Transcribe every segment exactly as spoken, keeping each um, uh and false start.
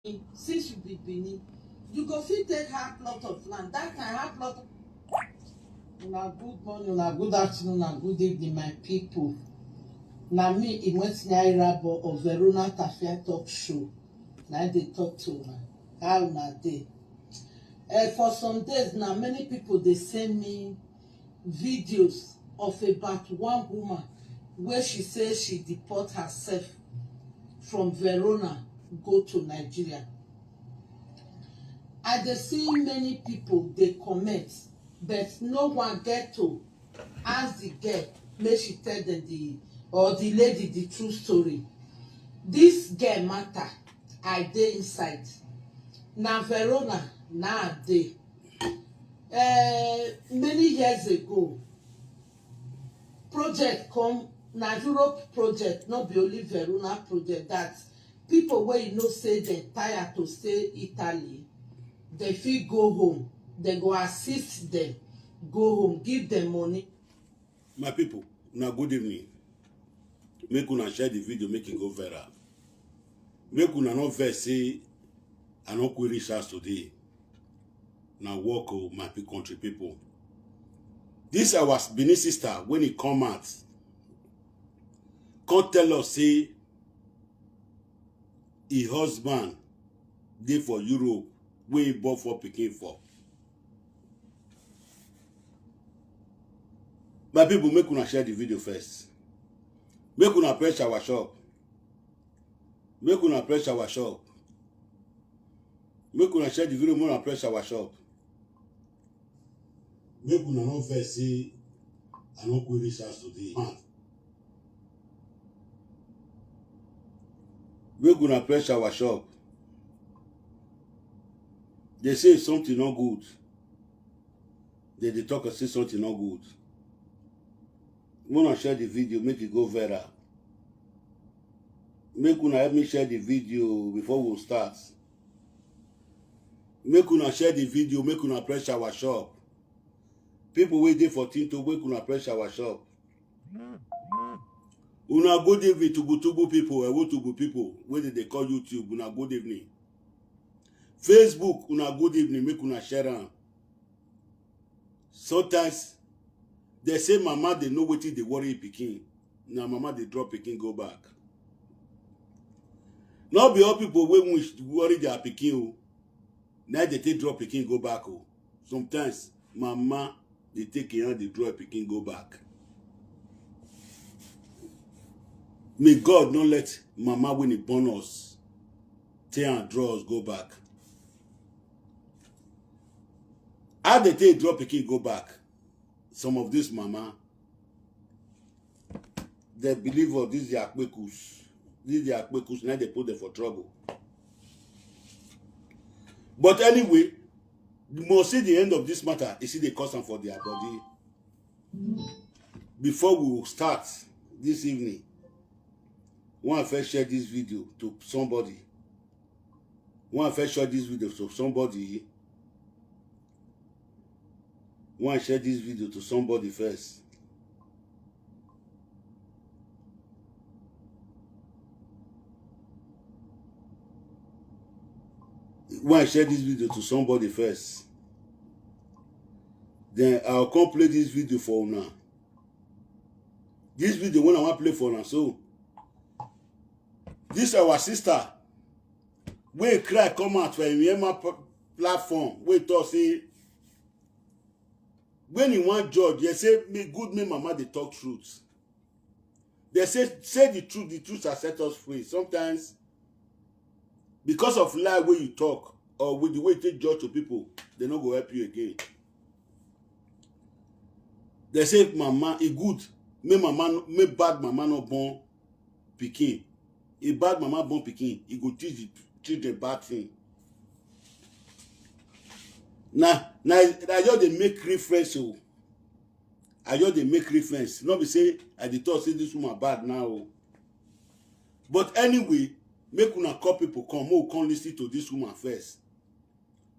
Since you be Benin, you go fit take half plot of land. That time, half plot. Una good morning, una good afternoon, una good evening, my people. Na me, Imwetinya Irabo of Verona Tafia Talk Show. Na I dey talk to una. How una dey? Eh, for some days now, many people dey send me videos of about one woman where she says she deport herself from Verona go to Nigeria. I dey see many people dey comment, but no one get to ask the girl make she tell them the, or the lady, the true story. This girl matter, I dey inside. Na Verona na I dey. Eh, many years ago, project come, na Europe project, no be only Verona project, that people wey you know say dem tire to stay Italy, dem fit go home, dem go assist dem go home, give dem money. My people, una good evening. Make una share the video, make e go viral. Make una no vex say I no quick reach house today. Na work o, my pe-, country people. This our Benin sister, when he come out, come tell us say his husband dey for Europe, wey he born four pikin for. My people, make una share the video first. Make una press our shop. Make una press our shop. Make una share the video, make una press our shop. Make una no vex say I no quick reach house today. Man. Make una press our shop. They say something no good. They dey talk and say something no good. Una share the video, make e go viral. Make una help me share the video before we start. Make una share the video, make una press our shop. People wey dey for Tinto, make una press our shop. Una good evening, Tubu Tubu people, Ewo Tubu people, wey dey dey call YouTube, una good evening. Facebook, una good evening, make una share am. Sometimes, they say mama dey know wetin dey worry pikin. Na mama dey drop pikin go back. No be all people wey wish worry their pikin o. Na dey take drop pikin go back o. Sometimes, mama dey take im hand dey draw pikin go back. May God no let mama wey dey born us take am draw us go back. How they take draw pikin go back? Some of this mama, they believe all these their kpekus. These their kpekus, now they put them for trouble. But anyway, you must see the end of this matter. You see, they cause am for their body. Before we will start this evening, one first share this video to somebody. One first share this video to somebody. One share this video to somebody first. One share this video to somebody first. Then I'll come play this video for una. This video when I want play for una, so this our sister wey cry come out for Emma platform, wey talk say when he want judge, he say me good, me mama dey talk truth. They say, say the truth, the truth shall set us free. Sometimes, because of lie wey you talk, or with the way you take judge to people, they no go help you again. They say mama, e good, me mama, me bad mama no born pikin. A bad mama born pikin, e go teach the children bad thing. Na, na, na just dey make reference o. I just dey make reference. No be say I dey talk say this woman bad now o. But anyway, make una call people come, make we come listen to this woman first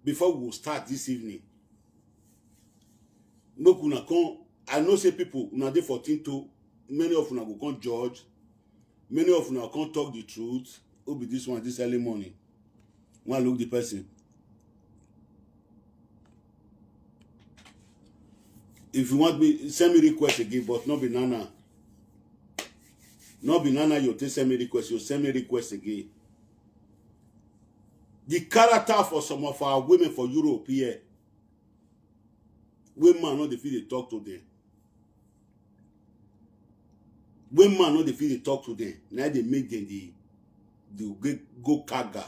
before we go start this evening. Make una come. I know say people, una dey for Tinto. Many of una go come judge. Many of una come talk the truth. Who be this one this early morning? When I look the person, if you want me, send me request again, but not be nana. Not be nana, you take send me request, you send me request again. The character for some of our women for Europe here, when man no dey fit dey talk to them. When man no dey fit dey talk to them, na dey make them dey dey go, go kaga.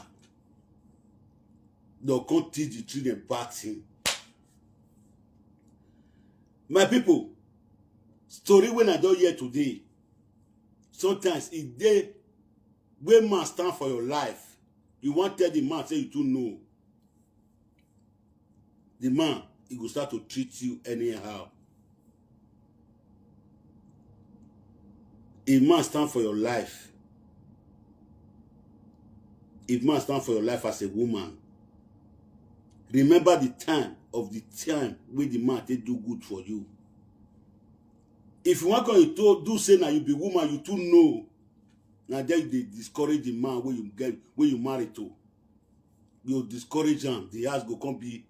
They'll come teach the children bad thing. My people, story when I don hear today, sometimes e dey when man stand for your life, you wan tell the man say you too know. The man, he go start to treat you anyhow. A man stand for your life. If man stand for your life as a woman, remember the time of the time when the man take do good for you. If you want to do say now you be woman, you too know. Now then they discourage the man where you get where you married to. You discourage him. The house go come be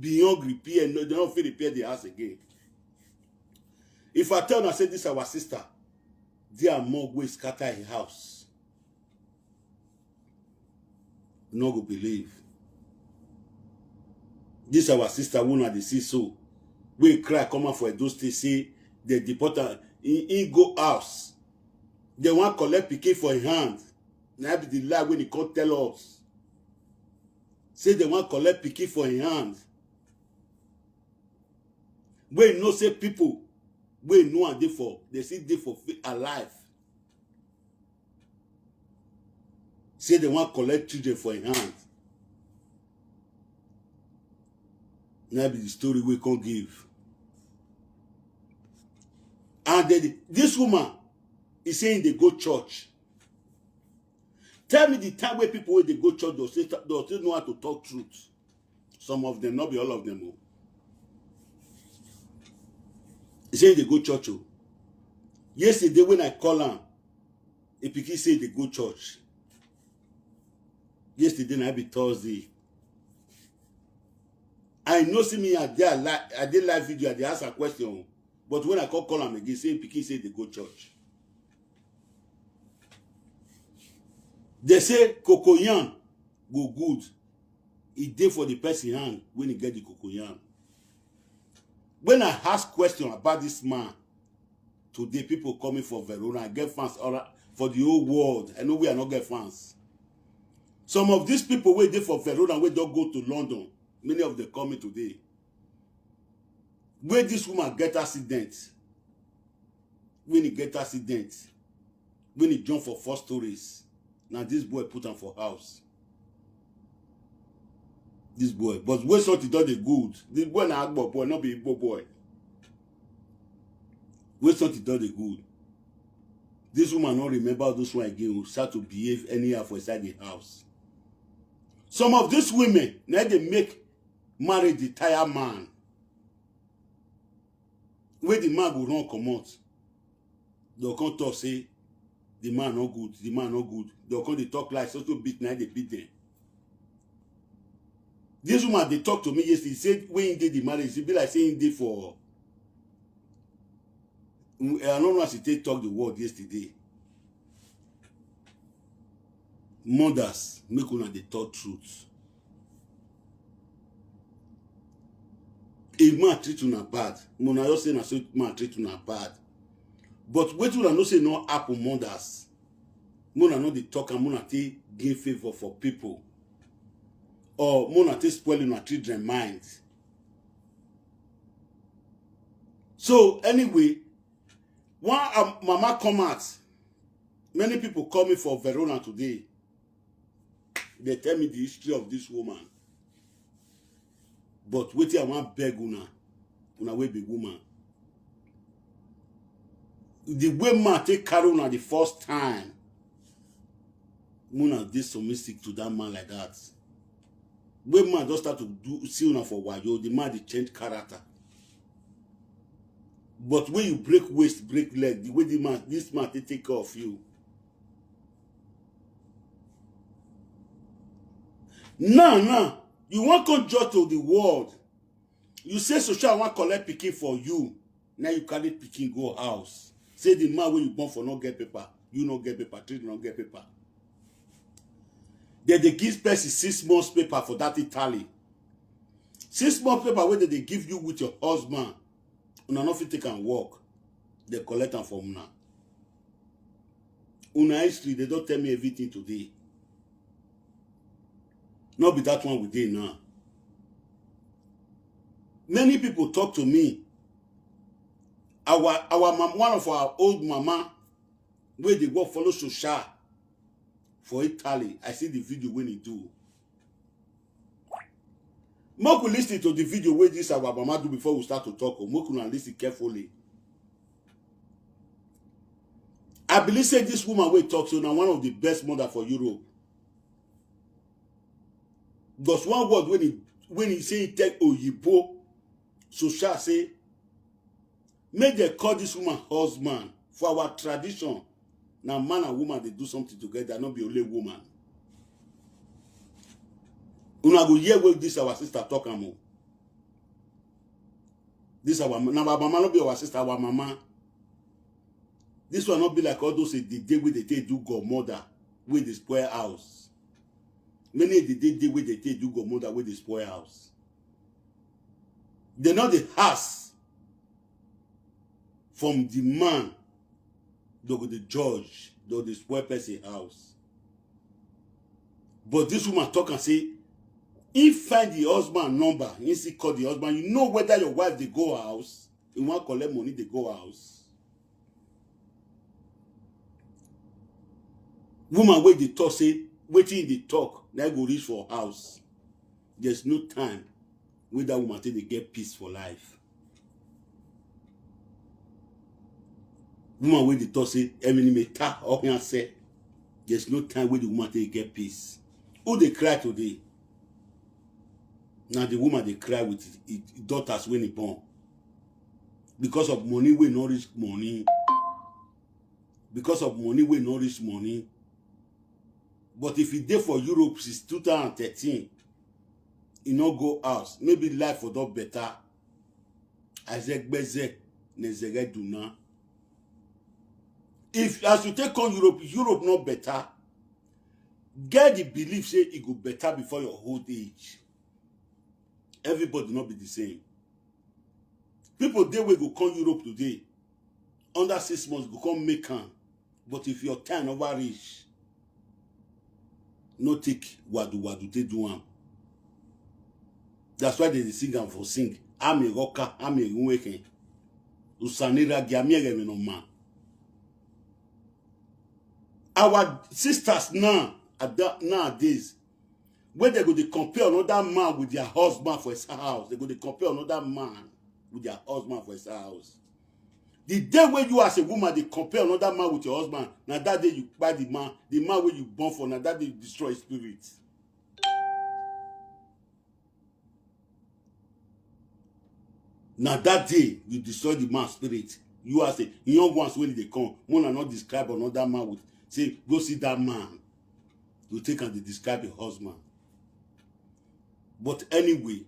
beyond repair. No, they don't feel repair the house again. If I tell and say this our sister, they are more way scatter her house. No go believe. This our sister who na the see so. We cry come out for those things say they deport her. He, he go house. They want collect pikin for his hand. Now be the lie when he come tell us. Say they want collect pikin for his hand. Wey know say people wey know am dey for, they still dey for alive. Say they wan collect children for im hand. Na be the story wey come give. And then this woman, he say he dey go church. Tell me the time wey people wey dey go church don still know how to talk truth. Some of them, not be all of them. Oh. He say he dey go church. Oh. Yesterday when I call am, he pikin say he dey go church. Yesterday na be Thursday. I know see me, I dey live video, I dey ask a question. But when I call call am again, say pikin say he dey go church. They say cocoyam go good. E dey for the person hand when he get the cocoyam. When I ask question about this man, today people coming for Verona, I get fans all for the whole world. I know we are not get fans. Some of these people wey dey for Verona, wey don go to London, many of them coming today. Wey this woman get accident. When he get accident, when he jump for four stories, now this boy put am for house. This boy, but wey something don dey good. The boy na Agbo boy, not be Igbo boy. Wey something don dey good. This woman no remember those one again who start to behave anyhow for inside the house. Some of these women, now they make marriage the tire man. Wey the man go run comot, they'll come talk say the man no good, the man no good. They'll come dey talk like so so beat na dey beat them. This woman dey talk to me yesterday. Say when he did the marriage, he be like saying dey for. I don't know as he take talk the word yesterday. Mothers, make una dey talk truth. If man treat una bad, una just say na so man treat una bad. But wetin una know say no happen, mothers, una no dey talk am, una take gain favour for people, or una take spoil una children mind. So anyway, one um, mama come out. Many people call me for Verona today. They tell me the history of this woman. But wetin I wan beg una, una wey be woman, the way man take carry una the first time, una dey submissive to that man like that. When man just start to do see una for wayo, the man dey change character. But when you break waist, break leg, the way the man, this man take take care of you, Now now, you wan come judge to the world. You say social wan collect pikin for you. Now you carry pikin go house, say the man wey you born for no get paper, you no get paper, children no get paper. Dem dey give person six months paper for that Italy. Six months paper wey dem dey give you with your husband, una no fit take am work. Dem collect am from una. Una history, dem don tell me everything today. No be that one we dey now. Many people talk to me. Our our mam one of our old mama wey dey work follow social for Italy. I see the video wey he do. Make we listen to the video wey this our mama do before we start to talk o. Make una listen carefully. I believe say this woman wey talk so na one of the best mother for Europe. Because one word when he when he say he tell Oyibo, social say make dem call this woman husband. For our tradition, na man and woman dey do something together, no be only woman. Una go hear wey this our sister talk am o. This our na our mama, no be our sister, our mama. This one no be like all those the day wey dey take do godmother wey dey spoil house. Many the day day wey dey take do godmother wey dey spoil house. Dem no dey ask from the man, dem go dey judge, dem go dey spoil person house. But this woman talk and say, he find the husband number, he still call the husband. You know whether your wife dey go house, he wan collect money dey go house. Woman wey dey talk say wetin he dey talk na go reach for house. There's no time wey that woman take dey get peace for life. Woman wey dey talk say emini me ta ohin ase. There's no time wey the woman take get peace. Who dey cry today? Na the woman dey cry with his, his daughters wey he born because of money wey no reach money. Because of money wey no reach money. But if he dey for Europe since two thousand thirteen, he no go house, maybe life for don better. Azegbeze nezere duna. If as you take come Europe, Europe no better, get the belief say e go better before your old age. Everybody no be the same. People dey wey go come Europe today, under six months go come make am. But if your time never reach, no take wadu wadu take do am. That's why they dey sing am for sing. Ami roka, ami runweke. Usanira giami no man. Our sisters now, at that, nowadays, wey dem go dey compare another man with their husband for his house, dem go dey compare another man with their husband for his house. The day wey you as a woman dey compare another man with your husband, na that day you kpai the man, the man wey you born for, na that day you destroy his spirit. Na that day you destroy the man spirit. You as a young ones wey dey come, una no describe another man with say go see that man. You take am dey describe your husband. But anyway,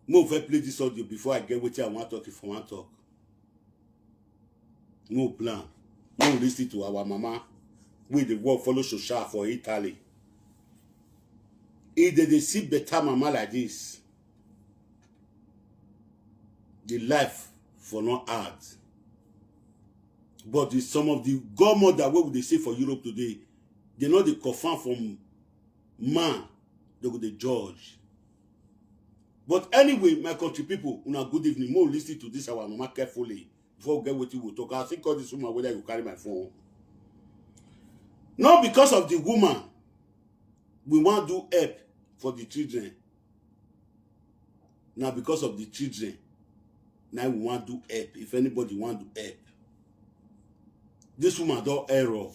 make we first play this audio before I get wetin I wan talk, if I wan talk. No plan. No listen to our mama. We dey work follow social for Italy. If they dey see better mama like this, the life for no hard. But the, some of the godmother wey we dey see for Europe today, they no dey confirm from man, they go dey judge. But anyway, my country people, una good evening. Make we listen to this our mama carefully before we get wetin we talk. I still call this woman whether you carry my phone. Not because of the woman, we wan do help for the children. Na because of the children, na we wan do help. If anybody wan do help, this woman don error.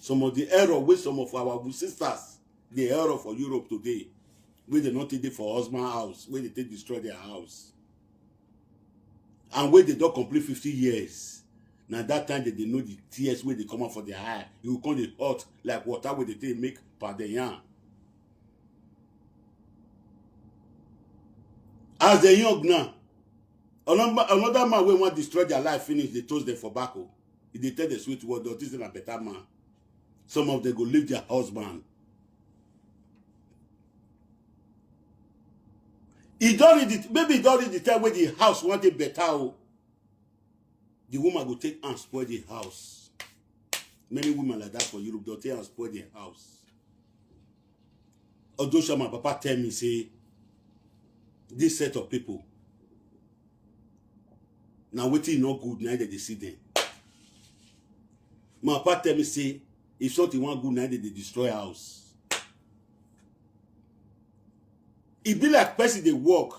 Some of the error wey some of our sisters dey error for Europe today, wey dem no take dey for husband house, wey dem take destroy their house, and wey dem don complete fifty years. Na that time dem dey know the tears wey dey come out for their eye. You go come dey hot like water wey dem take make pounded yam. As dem young now, another, another man wey wan destroy their life finish, dey toast dem for back o. E dey tell the sweet word, but this na better man. Some of them go leave their husband. E don reach the, maybe e don reach the time wey the house wan dey better o. The woman go take and spoil the house. Many women like that for Europe, they'll take and spoil the house. Although Shama Papa tell me, say, this set of people, now wetin no good, now they dey see them. My papa tell me, say, if something wan good, now they dey destroy house. E be like person dey work.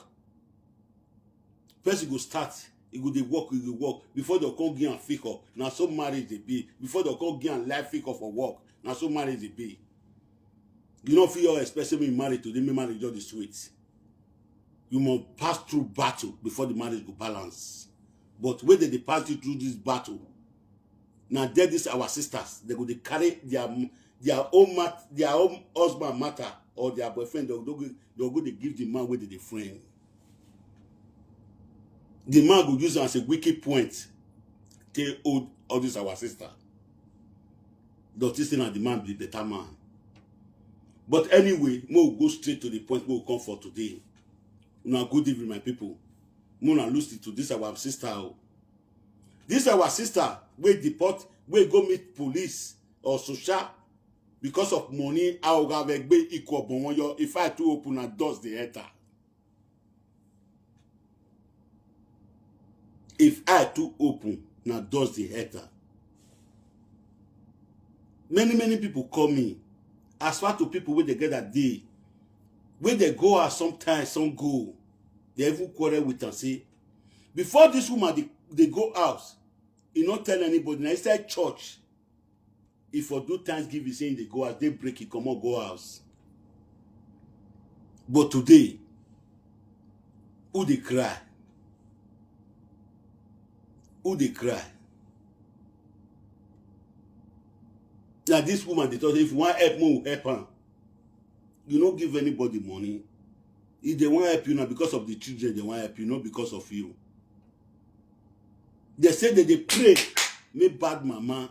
Person go start, e go dey work, e go work. Before dem come give am fake up, na so marriage dey be. Before dem come give am life fake up for work, na so marriage dey be. You no fit all expect say make you marry today, make marriage just dey sweet. You must pass through battle before the marriage go balance. But when dem dey pass you through this battle, na there this our sisters, they go dey carry their, their own mat-, their own husband matter or their boyfriend, they go, they go dey give the man wey dem dey friend. The man go use am as a wicked point, take hold all this our sister. Does this thing and the man be better man? But anyway, make we go straight to the point wey we come for today. Una good evening, my people. Make una listen to this our sister o. This our sister wey deport, wey go meet police or social because of money. Aogavegbe iko bonwoyo. If eye too open, na dust dey enter. If eye too open, na dust dey enter. Many, many people call me. As far to people wey dey get that day, wey dey go out sometimes, some go, they even quarrel with am, say, before this woman dey, dey go out, e no tell anybody. Na inside church, e for do thanksgiving, say e dey go house, day break, e comot go house. But today, who dey cry? Who dey cry? Na this woman dey talk say, if you wan help, make we help am. You no give anybody money. If they wan help you, na because of the children they wan help you, not because of you. They say that they pray, make bad mama.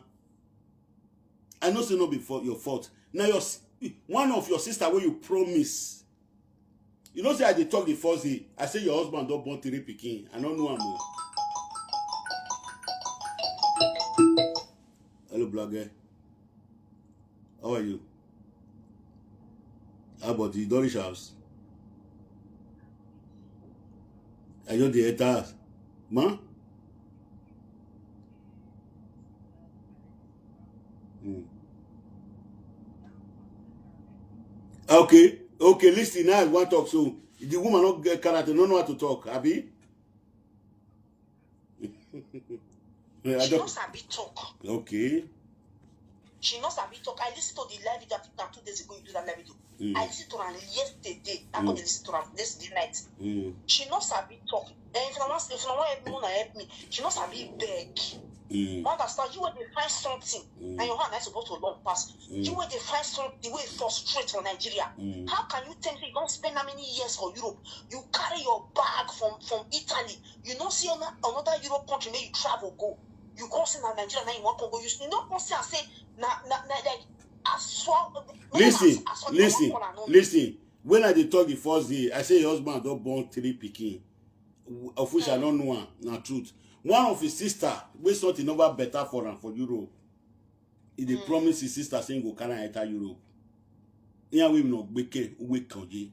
I know say no be for your fault. Now your s-, one of your sister wey you promise. You know say I dey talk the first day. I say your husband don born three pikin. I no know am o. Hello, blogger. How are you? How about you? Don reach house? I just dey enter house. Ma? Mm. Okay, okay, listen, now I wan talk. So the woman no get character, no know how to talk, abi? Yeah, I she no don't sabi talk. Okay. She no sabi talk. I listen to the live video, I think na two days ago you do that live video. Mm. I listen to her yesterday. I got to listen to her yesterday night. Mm. She no sabi talk. And if you want, if you want help me, una help me. She no sabi beg. Mm. You understand? You wey dey find something, and your hand is supposed to long pass. You wey dey find something wey frustrate for Nigeria. Mm. How can you tell me you don spend how many years for Europe? You carry your bag from, from Italy. You no see ano-, another Europe country make you travel go. You come say na Nigeria na you wan come go. You, you no come see am say na, na, na, like, as well. Listen, as, as well, listen, listen. When I dey talk the first day, I say your husband don born three pikin, of which I no know am, na truth. One of his sister, wey something never better for am for Europe, he dey promise his sister say he go carry am enter Europe. Here we no gbeke, we kanje.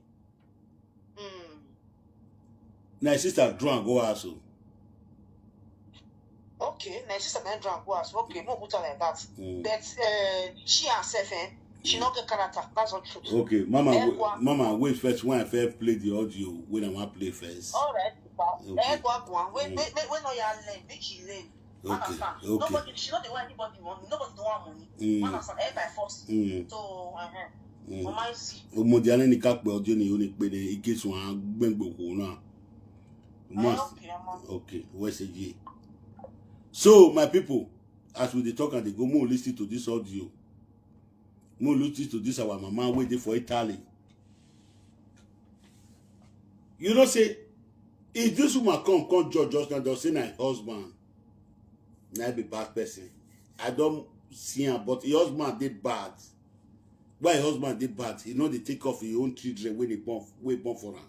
Mm. Na his sister draw am go house o. Okay, na his sister na draw am go house. Okay, no put her like that. Mm. But, uh, she herself, eh, she no get character. That's all truth. Okay, mama, eh, wait, mama, wait first. When I first play the audio, when I wan play first. All right, okay. Eh, go, go on. Wait, wait, wait, wait, no, you learn. Make she learn. Okay, understand? Okay. Nobody, she no dey want anybody money. Nobody don't want money. Mm. Understand? Eh, by force. Mm. So, uh-huh. Mm. Mama, you see. Omodiane ni kakpe audio ni oni pe de ike so an gbengbo ko na. Must. Eh, okay, mama. Okay, where's the G? So, my people, as we dey talk and dey go, mo listen to this audio. Mo listen to this our mama wey dey for Italy. You know say If this woman come, come judge us now, they'll say na her husband, na be bad person. I don't see her, but her husband did bad. Why her husband did bad? He know they take off his own children when they born, when born for her.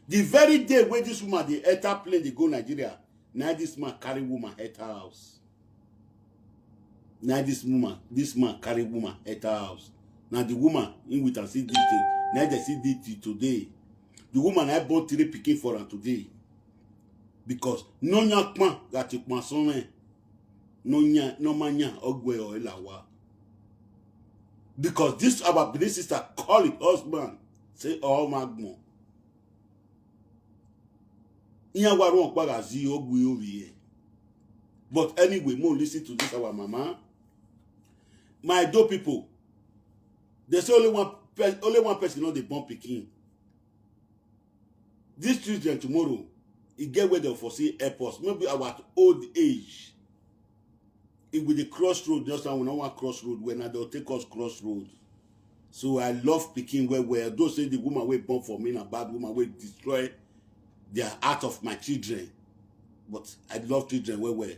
The very day when this woman they enter plane, they go Nigeria. Now this man carry woman enter house. Now this woman, this man carry woman enter house. Now the woman in with and see this thing. Now they see this thing today. The woman I born three picking for her today. Because no nyakma gatikma sonne. No nya no manya ogwe o elawa. Because this our Benin sister call it husband. Say all magmo. Iya waru okpa gazi ogwe oviye. But anyway, more listen to this our mama. My do people, they say only one pe- only one person not the born picking. These children tomorrow, it get where they foresee airports. Maybe our old age, it will the crossroad. Just now we know one crossroad when I don't take us crossroad. So I love picking where where those say the woman will born for me and a bad woman will destroy their heart of my children. But I love children where where.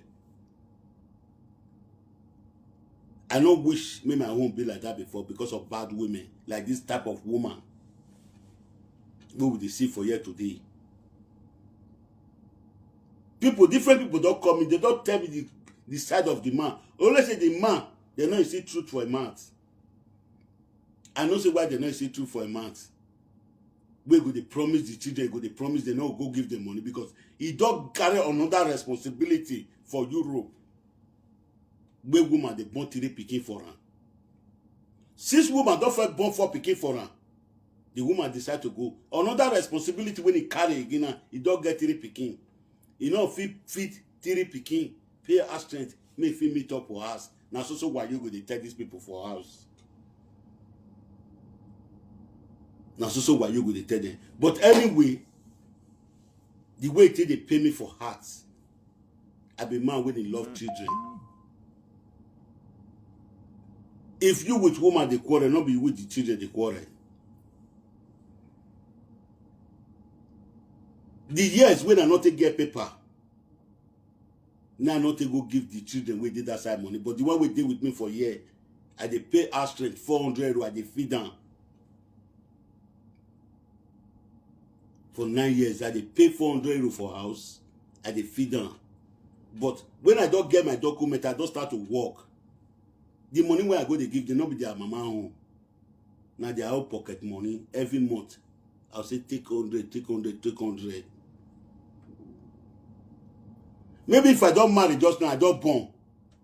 I no wish me my home be like that before because of bad women, like this type of woman we will see for here today. People, different people don't come in, they don't tell me the, the side of the man. Only say the man, they know you see truth for a month. I know say why they know you see truth for a month. We go they promise the children, go they promise they no go give them money because he don't carry another responsibility for Europe. Where woman they born three picking for her. Since woman don't first born four picking for her, the woman decide to go. Another responsibility when he carry again, now, he don't get three picking. He no fit fit three picking, pay her strength, make fit meet up for us. Now so so why you go they tell these people for house? Now so so why you go they tell them? But anyway, the way they pay me for heart, I be man when he love children. If you with woman they quarrel, not be with the children they quarrel. The years when I not take get paper, now I not take go give the children wey dey that side money. But the one wey dey with me for here, I dey pay house rent four hundred euro, I dey feed am. For nine years, I dey pay four hundred euro for house, I dey feed am. But when I don get my document, I don start to work. The money wey I go dey give them, no be their mama own. Na their own pocket money. Every month, I'll say, "Take hundred, take hundred, take hundred." Maybe if I don't marry just now, I don't born,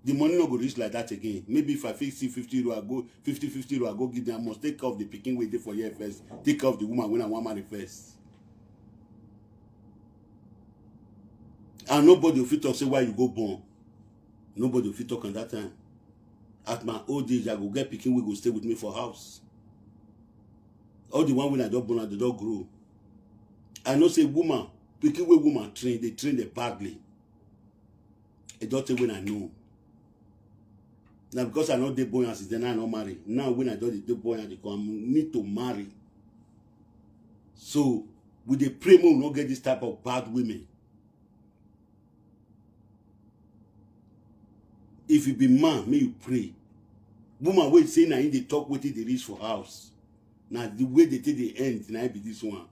the money no go reach like that again. Maybe if I fix see fifty euro, I go fifty, fifty euro, I go give them. I must take care of the pikin wey dey for here first. Take care of the woman when I want marry first. And nobody will fit talk say why you go born. Nobody will fit talk on that time. At my old age, I go get pikin wey go stay with me for house. All the one wey I don born, I don grow. I know say woman, pikin wey woman train, they train them badly. E don tey when I know. Now because I no dey buoyant since then, I no marry. Now when I don dey dey buoyant, I come need to marry. So we dey pray make we no get this type of bad women. If you be man, make you pray. Woman wey say na him dey talk wetin dey reach for house. Na the way they take dey end, na be this one.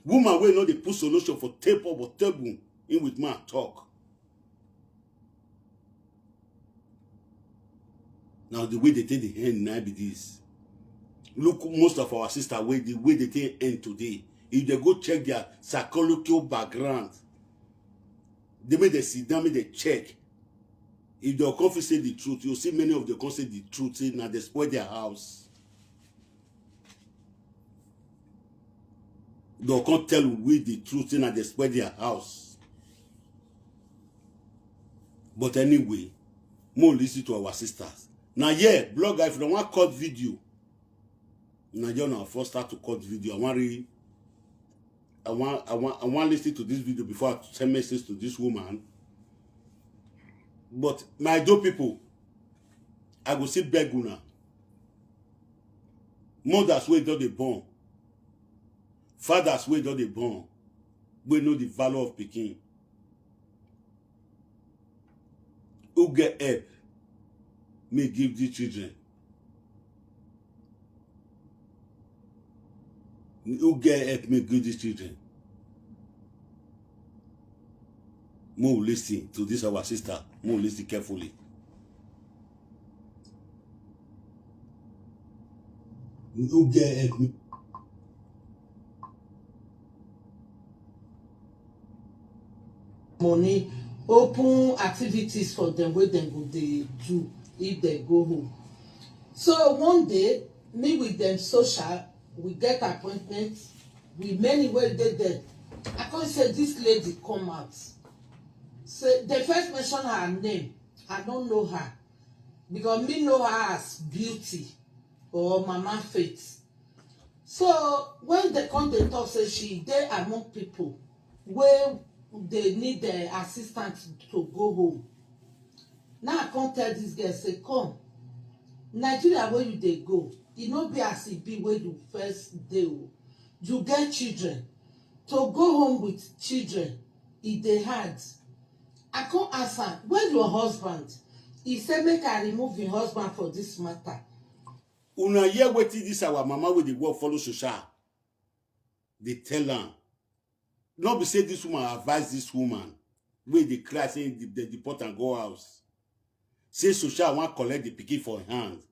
Woman wey no dey put solution for table for table, in with man talk. Now the way they take the end now be this. Look, most of our sister wey the way they take end today. If they go check their psychological background, they make they sit down, make they check. If they come fit say the truth, you see many of them come say the truth, say now they spoil their house. They come tell we the truth, say now they spoil their house. But anyway, more listen to our sisters. Now, yeah, blogger, if you don't want cut video, now you know first start to cut video. I want read, I want, I want, I want listen to this video before I send message to this woman. But my do people, I go see beg una. Mothers wey don dey born, fathers wey don dey born, Wey know the value of pikin. Who get help? Me give these children. Who get help? Me give these children. Mo listen to this our sister. Mo listen carefully. Who get help? Me money, open activities for them wey dem go dey do if dem go home. So one day, me with them social, we get appointment with many wey dey there. I come say this lady come out. Say they first mention her name. I don't know her because me know her as Beauty or Mama Faith. So when they come, they talk say she dey among people wey dey need the assistance to go home. Now I come tell this girl say, come, Nigeria wey you dey go, e no be as e be wey you first dey o. You get children. To go home with children, e dey hard. I come ask am, where your husband? He say make I remove him husband for this matter. Una hear wetin this our mama wey dey work follow social dey tell am. No be say this woman advise this woman wey dey cry say dem deport am go house. Say social wan collect the pikin for hand.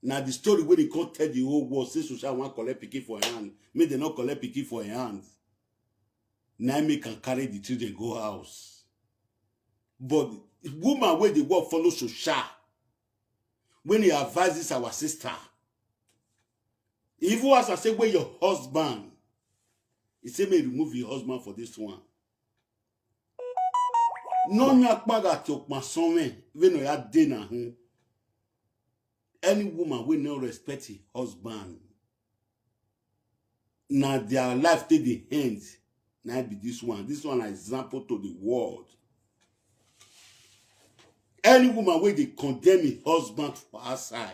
Na the story wey dey come tell the whole world say social wan collect pikin for hand. Make dem no collect pikin for hand. Na im make am carry the children go house. But woman wey dey work follow social, when he advise this our sister, he even ask am say, where your husband? He say make he remove him husband for this one. No nyakpaga ti okpa sonwe wey no ya dey na him. Any woman wey no respect him husband, na their life take dey end. Na be this one. This one na example to the world. Any woman wey dey condemn him husband for outside,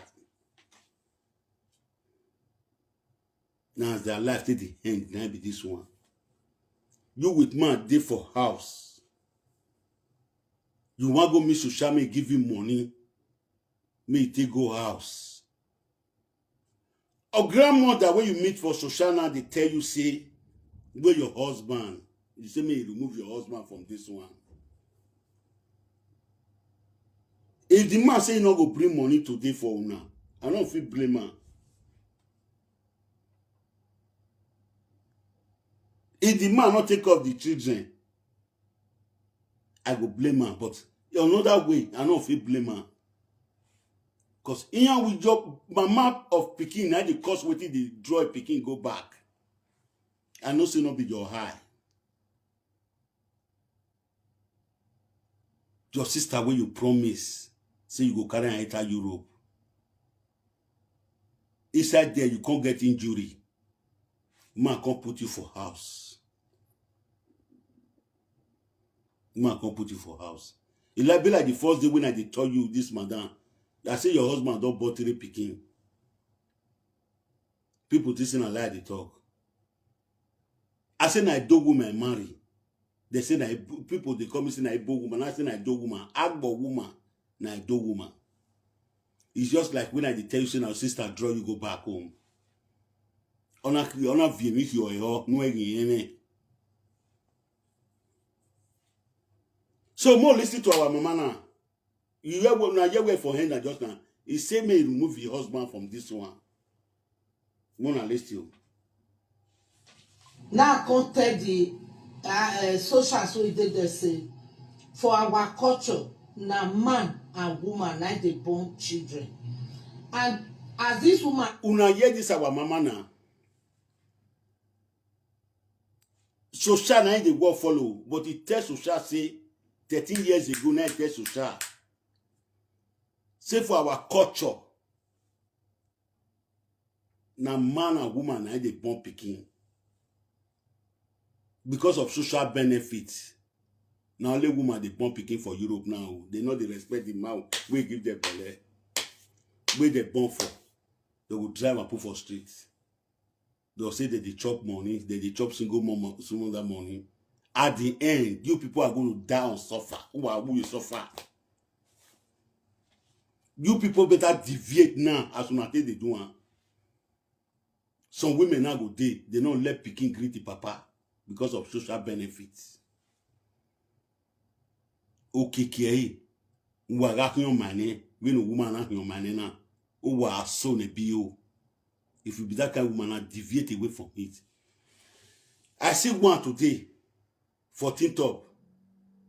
na as their life take dey end, na be this one. You with man dey for house, you wan go meet social media, give him money, make he take go house. Or grandmother wey you meet for social now dey tell you say, where your husband? You say make you remove your husband from this one. If the man say he no go bring money today for una, I no fit blame am. If the man no take care of the children, I go blame am. But another way, I no fit blame am. Cause iyan with your mama of pikin na dey cause wetin dey draw pikin go back. I know say no be your eye. Your sister wey you promise say you go carry am enter Europe. Inside there, you come get injury. Man come put you for house. Man come put you for house. E like be like the first day when I dey tell you this madam, I say your husband don born three pikin. People think say na lie I dey talk. I say na Edo woman I marry. They say na Igbo, people dey call me say na Igbo woman. I say na Edo woman, Agbo woman, na Edo woman. It's just like when I dey tell you say na your sister draw you go back home. Ona ona vie mi yo yo no egi ene. So more listen to our mama now. You hear what now? Hear where for hand just now. He say may remove your husband from this one. Mona listen. Now I come tell the uh, uh, social so e dey there say for our culture na man and woman na dey born children, and as this woman Una hear this our mama now. Social na him dey work follow, but he tell social say thirteen years ago na he tell social say for our culture na man and woman na him dey born pikin because of social benefit. Na only woman dey born pikin for Europe now. They no dey respect the man wey give them belle, wey they born for. They go drive and put for street. They'll say that they chop money, that they chop single mom, single mother money. At the end, you people are going to die and suffer. Who are who you suffer? You people better deviate now as una take dey do am. Some women now go dey, they no let pikin greet the papa because of social benefits. Okeke, uwa ga hion mane, we no woman na hion mane na. Uwa so ne bi o. If you be that kind of woman, now deviate away from it. I see one today for TikTok.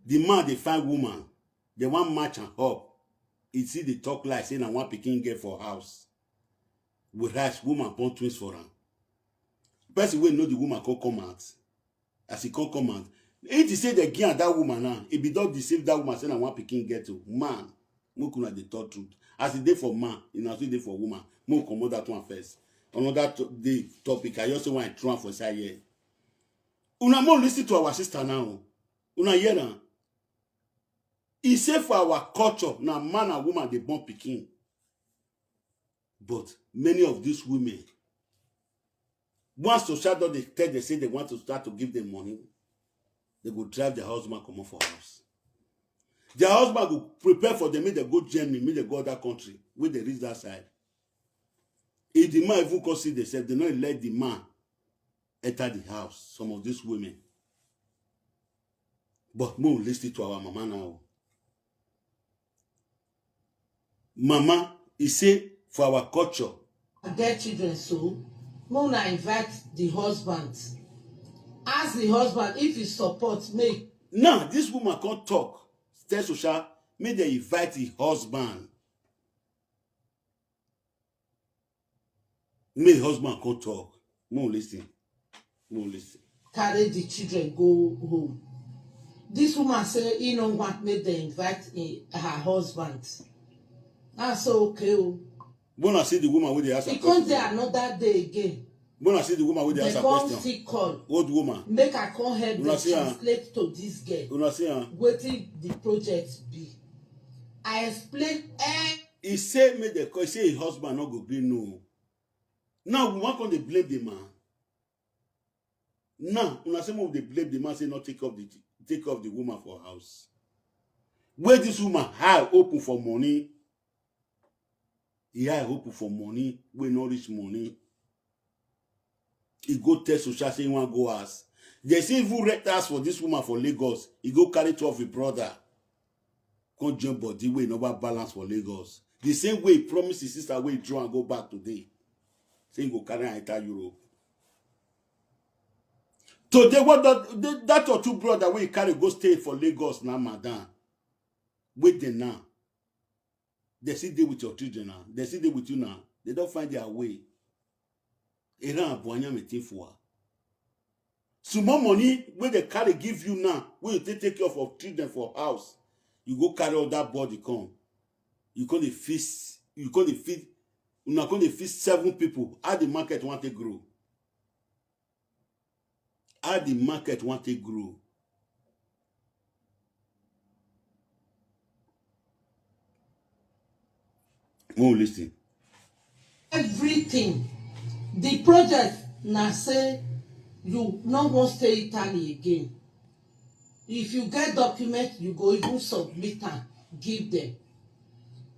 The man dey find woman, they wan match am up. He see the talk like say na one pikin get for house. Whereas woman born twins for am. Person wey know the woman come come out. As he come come out, if he say they give am that woman now, he be don deceive that woman say na one pikin get o. Man, make una dey talk truth. As e dey for man, e na so e dey for woman. Make we comot that one first. Another to- day topic, I just say one throw am for side here. Una more listen to our sister now. Una hear am. He say for our culture, na man and woman dey born pikin. But many of these women, once social don dey tell them say they want to start to give them money, they go drive their husband comot for house. Their husband go prepare for them, make they go Germany, make they go other country. When they reach that side, if the man even come see themselves, they no let the man enter the house. Some of these women. But make we listen to our mama now. Mama, he say for our culture, I get children, so make una invite the husband. Ask the husband if he support me. Now this woman come talk, tell social, make they invite the husband. Make the husband come talk. Make we listen. Make we listen. Carry the children go home. This woman say he no want make they invite him, her husband. I say okay o. When I see the woman wey dey ask her He come question, there another day again. When I see the woman wey dey They ask her come question, still call. Old woman, Make I come help una them see am? Translate to this girl. Una see am? Wetin the project be. I explain. Eh, He say make the call. He say his husband no go gree no. Now we wan come dey blame the man. Now una say make we dey blame the man say no take up the take up the woman for house. Where this woman eye open for money, he eye open for money wey no reach money. He go tell social say he wan go house. They say even rent house for this woman for Lagos. He go carry two of his brother. Come join body wey never balance for Lagos. The same way he promise his sister wey he draw and go back today. Say he go carry her enter Europe. Today, what that, that your two brother wey he carry go stay for Lagos now, madam. Wait there now. They still dey with your children now. They still dey with you now. They don't find their way. Iran Abuanya meeting for her. Small money wey they carry give you now, wey you take take care of, of children for house, you go carry all that body come. You come dey feast, you come dey feed, una come dey feed seven people. How the market wan take grow? How the market wan take grow? Make we listen. Everything. The project na say you no wan stay Italy again. If you get document, you go even submit am give them.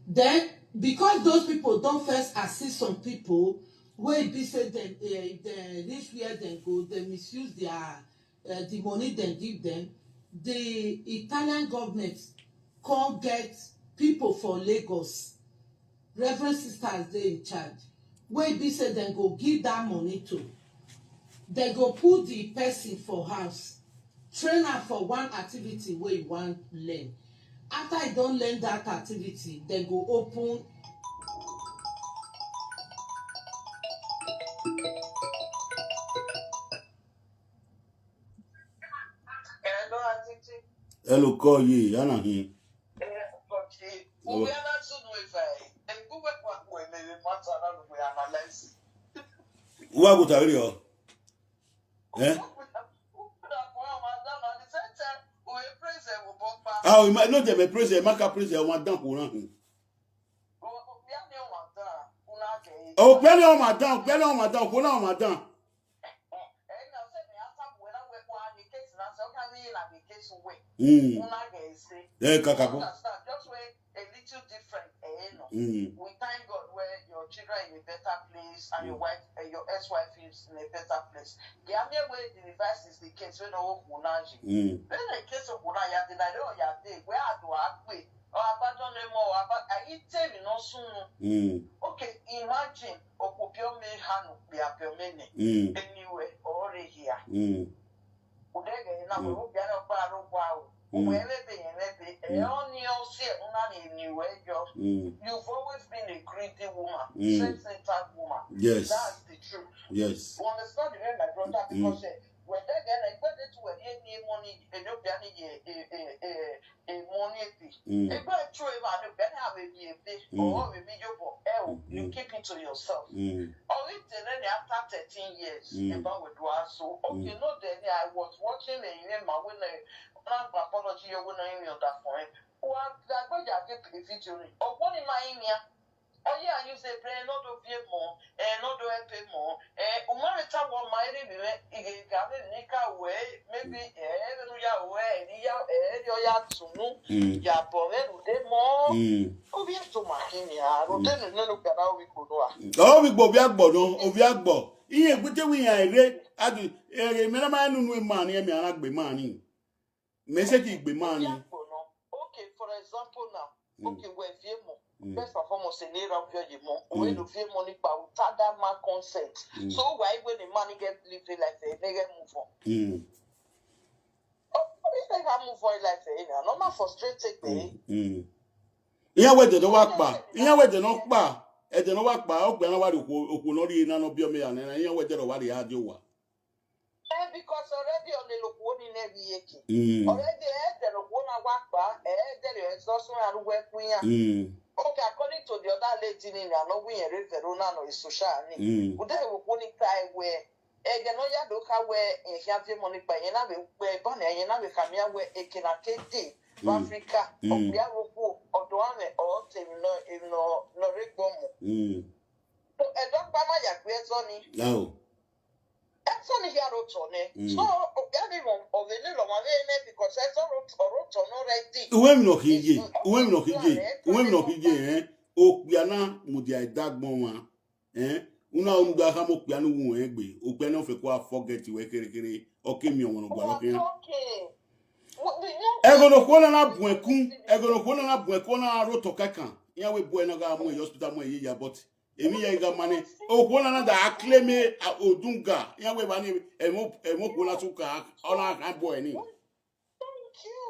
Then, because those people don first assist some people wey be say dem, eh, if dem reach where dem go, dem misuse their, eh, the money dem give them. The Italian government come get people for Lagos, Reverend sisters dey in charge, wey be say dem go give that money to. Dem go put the person for house, train am for one activity wey e wan learn. After e don learn that activity, dem go open. Hello, Auntie. Hello, call ye. Yana hin. Eh, okay. Oh. We are not soon with I. And go back what we may want to know we analyze. Wa go tawiri o. Eh? Ah, we might not dem praise, Maka praise, one down for nothing. Oh, pẹ̀lẹ́ ọmọ àdán, pẹ̀lẹ́ ọmọ àdán, kò náà ọmọ àdán. Mm. Una get say. Eh, You kakabo. Understand? Just way a little different. Eh, no. Mm. We thank God where your children in a better place and your wife, uh, your ex-wife is in a better place. The army where the reverse is the case when no kunaji. Mm. When the case of kunaya, the night or ya day where I do I pay or I don't know more about I eat tell me no soon. Mm. Okay, imagine okupio me hanu be a piomene Mm. anywhere or here. Mm. Udege na mo bia no pa ro wa o. Mm. Where be be be e oni o se una ni anywhere yo. Mm. You've always been a greedy woman, Mm. self-centered woman. Yes. That's the truth. Yes. You understand the way my brother Mm. because eh, when they get like when they to where they need money, and you be any a a a money be. Mm. If I throw him out, then I will be a bit Mm. or maybe you but oh, you Mm. keep it to yourself. Mm. Or if then after thirteen years, Mm. about with one so okay, Mm. no, then I was watching the in my when I not apology you when I in that point. Or I go ya get the video. Or what in my in here? Oh yeah, you say pray not of you more, and not do help him more. Eh, umarita wa mairi biwe ige gabe nika we maybe eh ya we ya eh yo ya tunu Mm. ya bore rude mo. Mm. Obi to makini ya rude no no gara obi kono a. Oh, we go, we agbo no, oh, we agbo. Iye gbete we ya ere, adu, ere, me na ma nu nu man, ye me ara gbe man ni. Me se ki gbe man ni. Okay, for example now, Mm. Okay, we fie mo. Mm. First and foremost, in era of your mo. We no fie mo ni pa without that man consent. Mm. So why when a man get live a life, eh, they get move on. Mm. Oh, they can move on life, eh? No, not frustrated, eh? Mm. Mm. Ihe we de wa pa. Ihe we de no pa. E de no wa pa. O gbe na wa ri okwo, okwo no ri na no bi o me ya na. Ihe we de wa ri a di wa. Eh, because already on the look one in every yeke. Mm. Already, eh, the look one a work bar, eh, the exhaustion and work we are. Mm. Okay, according to the other lady, Nina, no, we are Verona, no, is social. Mm. Would they work one in time where, eh, the no ya look how where, eh, he have your money by, and I will, where Bonnie, and I will come here where, eh, can I take day, Mm. Africa, Mm. or we are work, or do I, or tell you no, if no, no, Rick Bomo. Mm. So, eh, don't buy my yak, where's Sonny? Now. That's only here out on it. Mm. So, oh, yeah, they won't, or they little one, eh, because that's all out, or out on already. Uwe mi no hije. Uwe mi no hije. Uwe mi no hije, eh. O kpia na mu dia dagbon wa. Eh? Una unu ga ha mo kpia nu wu egbe. O kpia no fe ko forget we kere kere. O ke mi won gba lo ke. Okay. What we know? Ego no ko na na buen kun. Ego no ko na na buen ko na ro to kakan. Ya we boy na ga mu e hospital mu e ya but. Emi ya ga mane. O ko na na da akleme odunga. Ya we ba ni emo emo ko na suka. Ona kan boy ni. Thank you.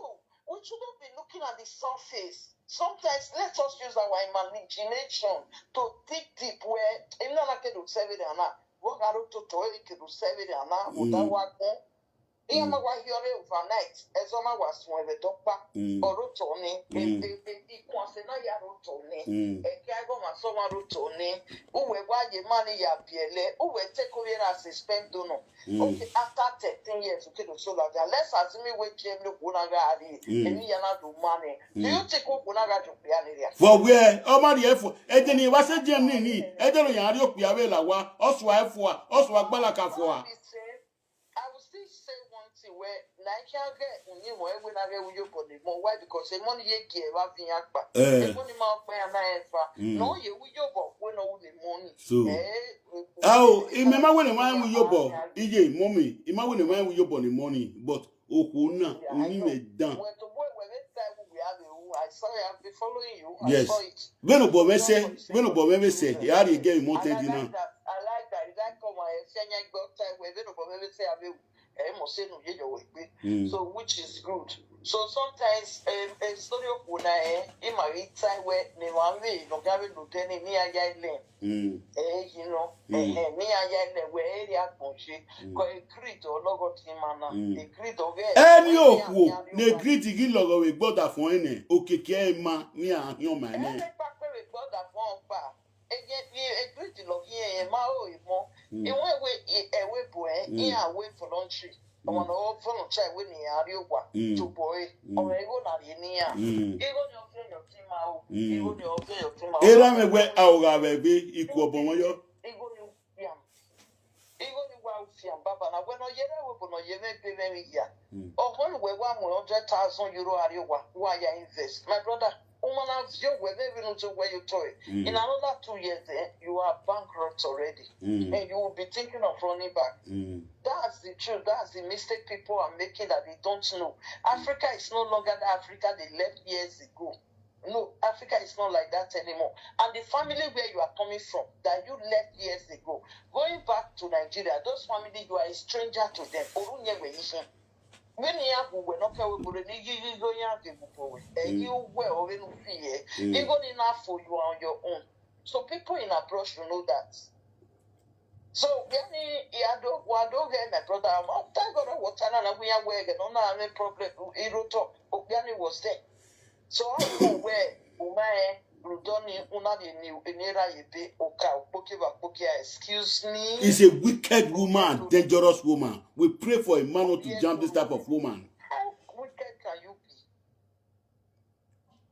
We shouldn't be looking at the surface. Sometimes let us use our imagination to dig deep where, if not like to seven and now, what are to to to seven and now, what that Mm. work on? Ihe ma wa hiore overnight, ezoma wa sun ebe dokpa, Mm. oro to ni, Mm. e- e- e- ikwanse na ya ro to ni, Mm. eke ago ma so ma ro to ni, uwe wa ye mani ya biele, uwe take over as a spend dono. Mm. Okay, after thirteen years, okay, the solar guy. Let's assume we J M no kuna ga ari, Mm. emi ya na do money. Do you Mm. think we kuna ga do ya ni ya? For where? O ma ri e fo. E de ni wa se J M ni ni. E de lo ya ri o kpia we la wa. O so e fo. O so agbala ka fo. Be say, I will still say one thing where Nigeria get uni mo e we na get uyo body mo. Why? Because the money ye give wa fi yan pa. Eh. The money ma pe na e fa. Mm. No ye uyo bo we no we the money. So. Eh. Awo, ime ma wene wa wu yobo. Iye, mommy. Ime wene wa wu yobo ni money. But okwo na, oni me dan. Well, to boy, when next time we have a who, I saw it. I've been following you. I Yes. Saw it. When obo me say, when obo me say, ya ri ge mo I te like di na. That. I like that. You like come and say, "Nyan go time where when obo me say, I will." Eh, mo say no, ye yo we. Mm. So, which is good. So sometimes, um, a story of una, eh, in my time where they want me, no gawe no teni ni aya ile. Mm. Eh, you know, Mm. eh, eh, ni aya ile where area konje. Mm. Ko e creed o logo ti mana. Mm. E creed o ge. Any okwo ne greet gi logo we gboda fun ene. Okeke e ma ni a yan ma Eh, ne. me pa pe we gboda fun pa. E ye ni e greed lo gi e ma o e mo. Mm. Iwe we e we bo e, Mm. e a we voluntary. Ọmọ náà ó fọlọ chai wé ní àárí ògbà Mm. tó bọ ẹ. Mm. Ọ̀rọ̀ ego náà rí níyà. Mm. Ego ni ọ̀fẹ́ yọ tí máa o. Mm. Ego ni ọ̀fẹ́ yọ tí máa o. Era me we aoga be be iku obo won yo. Ego ni yam. Ego ni wa o Baba, na when oyere we bono yeme payment ya. Or when we wa mo hundred thousand euro ari wa wa ya invest. My brother, umana vio we me vinu to where you toy. In another two years, eh, you are bankrupt already. And you will be thinking of running back. That's the truth. That's the mistake people are making that they don't know. Africa is no longer the Africa they left years ago. No, Africa is not like that anymore. And the family where you are coming from, that you left years ago, going back to Nigeria, those family, you are a stranger to them. Orunye we ishe. When you have we no care we ni you go ya de bupo we. And you we over no fear. You go in for you on your own. So people in abroad should know that. So yani yado wado he, my brother. Thank God water na we are we no na any problem. Iroto. Yani was there. So I don't know where Umae Rudoni una de ni enera yebe oka okpoke ba okpoke, excuse me. Is a wicked woman, dangerous woman. We pray for Emmanuel to jam this type of woman. How wicked can you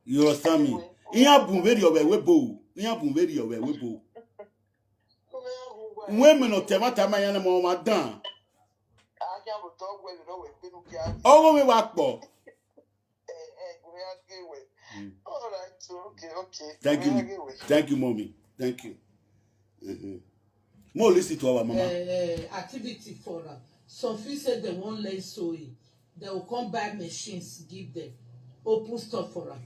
be? You understand me? Ihe a bụ very owe webo. Ihe a bụ very owe webo. Women of Temata Mayana Mama Dan. Ọwọ́ mi wá pọ̀. All right, okay, okay. Thank you. Thank you, mommy. Thank you. More listen to our mama. Uh, activity for her. Some feel say they won't learn sewing. They will come buy machines, give them. Open store for her.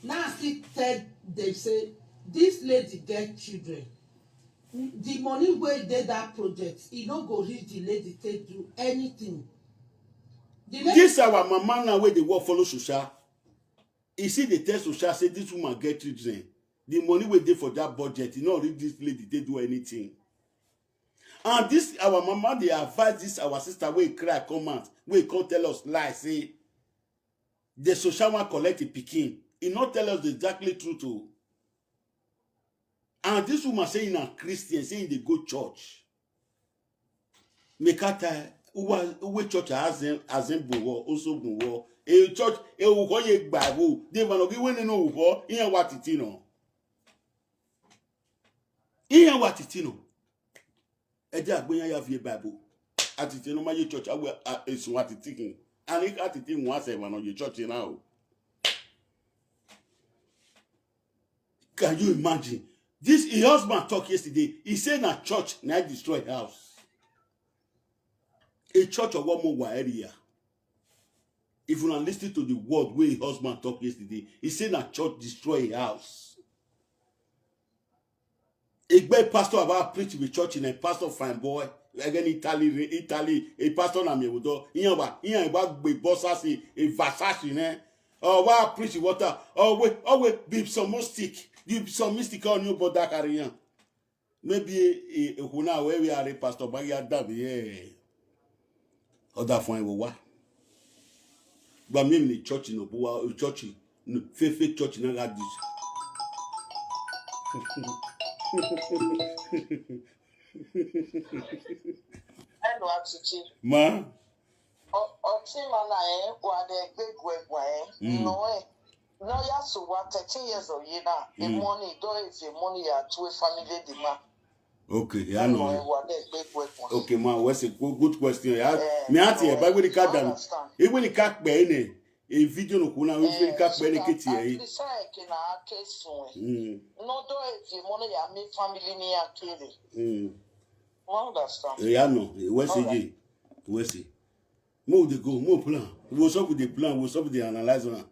Now I still tell them say this lady get children. The money wey dey that project, e no go reach the lady take do anything. The lady This our mama now wey dey work follow Shosha. E see dey tell Shosha say this woman get children. The money wey dey for that budget, e no reach this lady take do anything. And this our mama dey advise this our sister wey cry come out, wey come tell us lie say the Shosha wan collect a pikin. E no tell us the exactly truth o. And this woman say na Christian, say e dey go church. Mekata uwa uwe church azen azen bunwo osogunwo. E church e uko ye gbawo. De mano gi wene no uko. Iyan wa titino. Iyan wa titino. Ede agboyan ya vie Bible. Atitino ma ye church awe esun atitikin. Ani atitikin wa se mano ye church na o. Can you imagine? This his husband talk yesterday. He say na church na destroy house. A church of one more area. If you listen to the word wey his husband talk yesterday, he say na church destroy a house. Igbe pastor about preach with church in a pastor fine boy. Again, Italy, Italy, a pastor na mi wudo. Iyan wa, iyan wa gbe boss as a, a Versace ne. Or wa preach water. Or we, or we be some mystic. Be some mystic on you, but that carry yan. Maybe a, a, a huna where we are a pastor, but you are done, yeah. Other fine will what? But me in the church, no, but church, no, fake, fake church, no, got this. Hello, Achichi. Ma? Ọtí mana ẹ̀ wà dẹ̀ gbégbó ẹ̀gbọ́n ẹ̀. Mm. No, eh. No, ya so what, thirteen years of year now. The Mm. money, don't is the money ya to a family the man. Okay, yeah, No, no. ẹ̀ wà dẹ̀ gbégbó ẹ̀gbọ́n. Okay, ma, what's a good, good question? Yeah, Eh, me auntie, no, but we eh, can't I done. understand. Even the cat be in a video no kuna, we Eh, feel cat so be in a that kitty, at eh. least I can, I can so, eh. Mm. No, don't is the money ya me family ni ya kere. Mm. I understand. Eh, yeah, no. Eh, what's All right. it? What's it? Mo dey go, mo plan. We stop with the plan, we stop with the analyze one.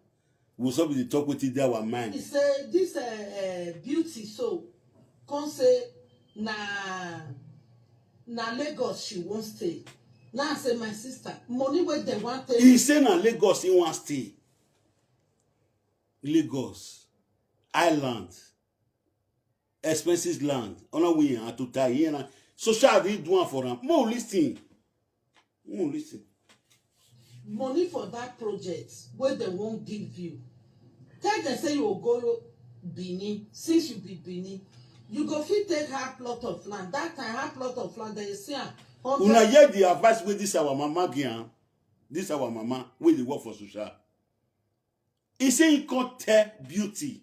We stop with the talk with the our mind. He say this uh, uh, beauty so come say na na Lagos she wan stay. Now I say my sister, money wey dem wan take. He say na Lagos he wan stay. Lagos, Island, expenses land. Ona we yan to tie here na. Social dey do am for am. Mo listen. Mo listen. Money for that project wey dem wan give you. Tell dem say you go go Benin, since you be Benin. You go fit take half plot of land. That time half plot of land, dem say am Una hundred. Hear the advice wey this our mama give am. This our mama wey dey work for social. He say he come tell beauty.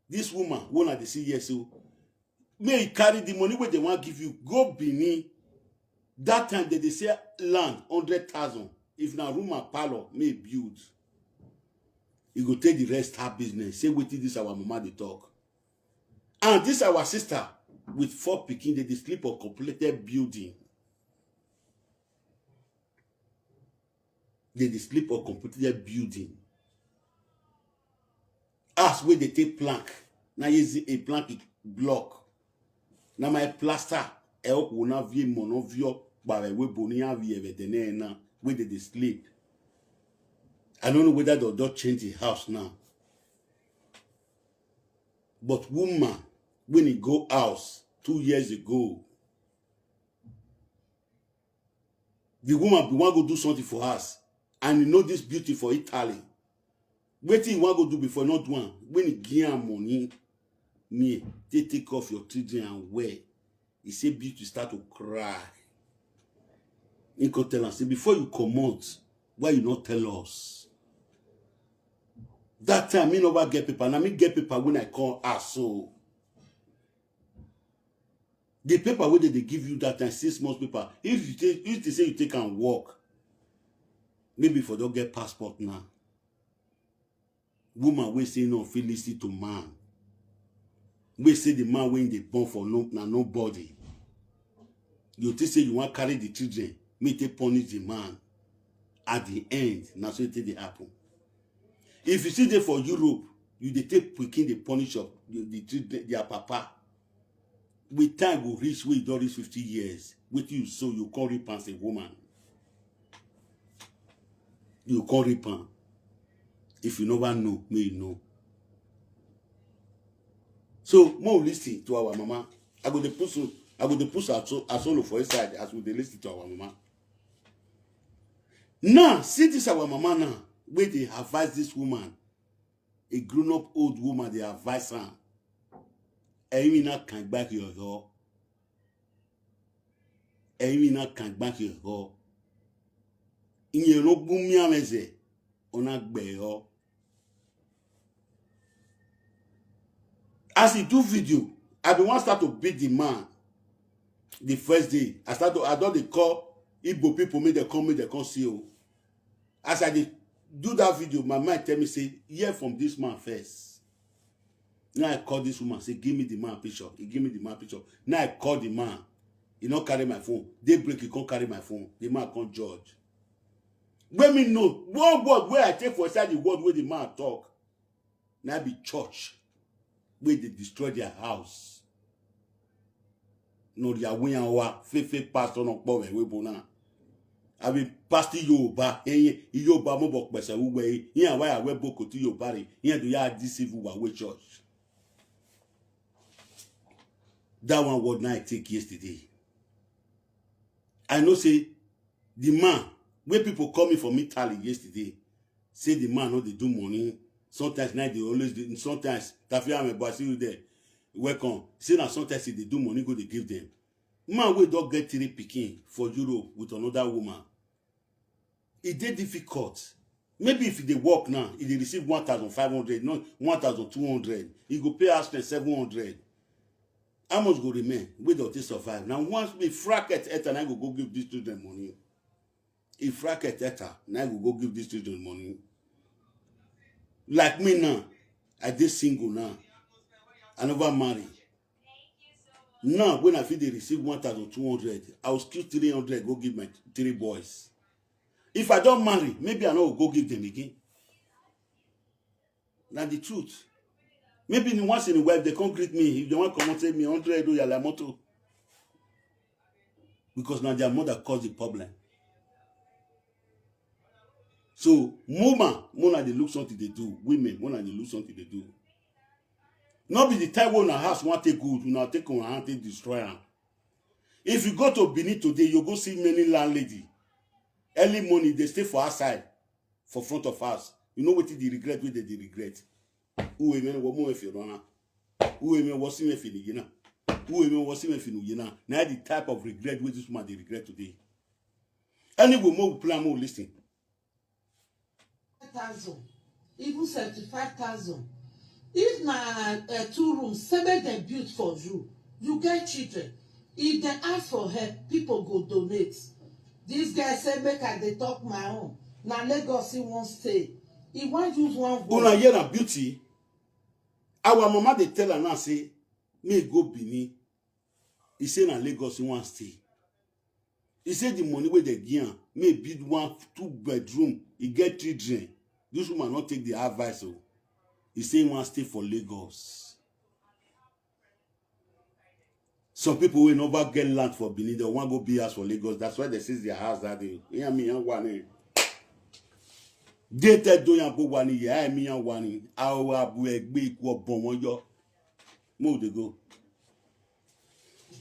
This woman, one of the C S O, may he carry the money wey dem wan give you, go Benin. That time dem dey sell land hundred thousand. If na room and parlour, make e build. E go take the rest her business. Say wetin this our mama dey talk. And this our sister with four pikin, dem dey sleep on completed building. Dem dey sleep on completed building. House wey dem take plank, na use a plank block. Na my plaster. E o wo na vie mo no vio ba we bo ni avi e de na wey dem dey sleep. I don't know whether dem don change the house now. But woman, when e go house two years ago, the woman bin wan go do something for house, and you know this beauty for Italy. Wetin you wan go do before, not do am. When e give am money, me take take off your children and wear. He say beauty start to cry. He come tell am say, before you comot, why you not tell us? That time me never get paper. Now me get paper when I call her so. The paper wey dem dey give you that time, six months paper. If you take, if they say you take and work, maybe for don get passport now. Woman wey say no fit listen to man. Wey say the man wey dey born for no na nobody. You think say you wan carry the children, make take punish the man. At the end, na so e take dey happen. If you still dey for Europe, you dey take pikin dey punish your the, the children, their papa. With time go reach wey you don reach fifty years, wetin you sow, you come reap am as a woman. You come reap am. If you never know, may you know. So more listen to our mama. I go dey put so I go dey put her so her solo for inside as we dey listen to our mama. Now see this our mama now wey dey advise this woman, a grown up old woman dey advise am. Ẹ̀yin mi náà kàn gbá kí ọ̀yọ́. Ẹ̀yin mi náà kàn gbá kí ọ̀yọ́. Ìyẹn ló gún mí àmẹ́sẹ̀ ọ̀nà gbẹ̀yọ́. As he do video, I bin wan start to beat the man. The first day I start to I don dey call Igbo people make dem come make dem come see o. As I dey do that video, my mind tell me say hear from this man first. Now I call this woman say give me the man picture. He give me the man picture. Now I call the man. He no carry my phone. Daybreak he come carry my phone. The man come judge. When me know one word wey I take for inside the word wey the man talk, na be church wey dey destroy their house. No their way and wa faith faith pastor no pọ we we bona. I be pastor Yoruba, eh, Yoruba mo bo pese ugbe, eh, wa ya we boko ti Yoruba re, eh, do ya deceive wa we church. That one word na I take yesterday. I know say the man wey people call me for me tally yesterday, say the man no dey do money. Sometimes na dey always dey sometimes Tafiya Amebo, I see you there. Welcome. Say na sometimes he dey do money go dey give them. Man wey don get three pikin for Europe with another woman, e dey difficult. Maybe if e dey work now, e dey receive one thousand five hundred, no, one thousand two hundred, e go pay house rent seven hundred. How much go remain wey dem take survive? Na once be fracket enter na go go give these children money. If racket enter, na I go go give these children money. Like me now, I dey single now. I never marry. Now when I fit dey receive one thousand two hundred, I will squeeze three hundred go give my three boys. If I don marry, maybe I no go go give them again. Na the truth. Maybe in once in a while they come greet me, if they wan comot say me hundred o yala motor. Because na their mother cause the problem. So mama, mona dey look something dey do. Women, mona dey look something dey do. No be the time wey una house wan take good, una take una hand take destroy am. If you go to Benin today, you go see many landlady. Early morning, they stay for outside, for front of house. You know wetin the regret wey they dey regret? Uwe men wo mo efi rona. Uwe men wo si me fi ni yina. Uwe men wo si me fi ni yina. Na the type of regret wey this woman dey regret today. Anyway, mo plan mo listen. Thousand, even seventy-five thousand. If na uh, two rooms, say make dem build for you, you get children. If dem ask for help, people go donate. This guy say make I dey talk my own. Na Lagos he wan stay. He wan use one voice. Una hear na beauty. Our mama dey tell her now say make e go Benin. He say na Lagos he wan stay. He say the money wey dem give am, make e build one two bedroom. He get children. This woman no take the advice o. He say he wan stay for Lagos. Some people wey never get land for Benin, dem wan go build house for Lagos. That's why dem seize their house that day. Iya mi yan wa ni. Dete do yan go wa ni, ya mi yan wa ni. Awa bu egbe iku obon won yo. Mo dey go.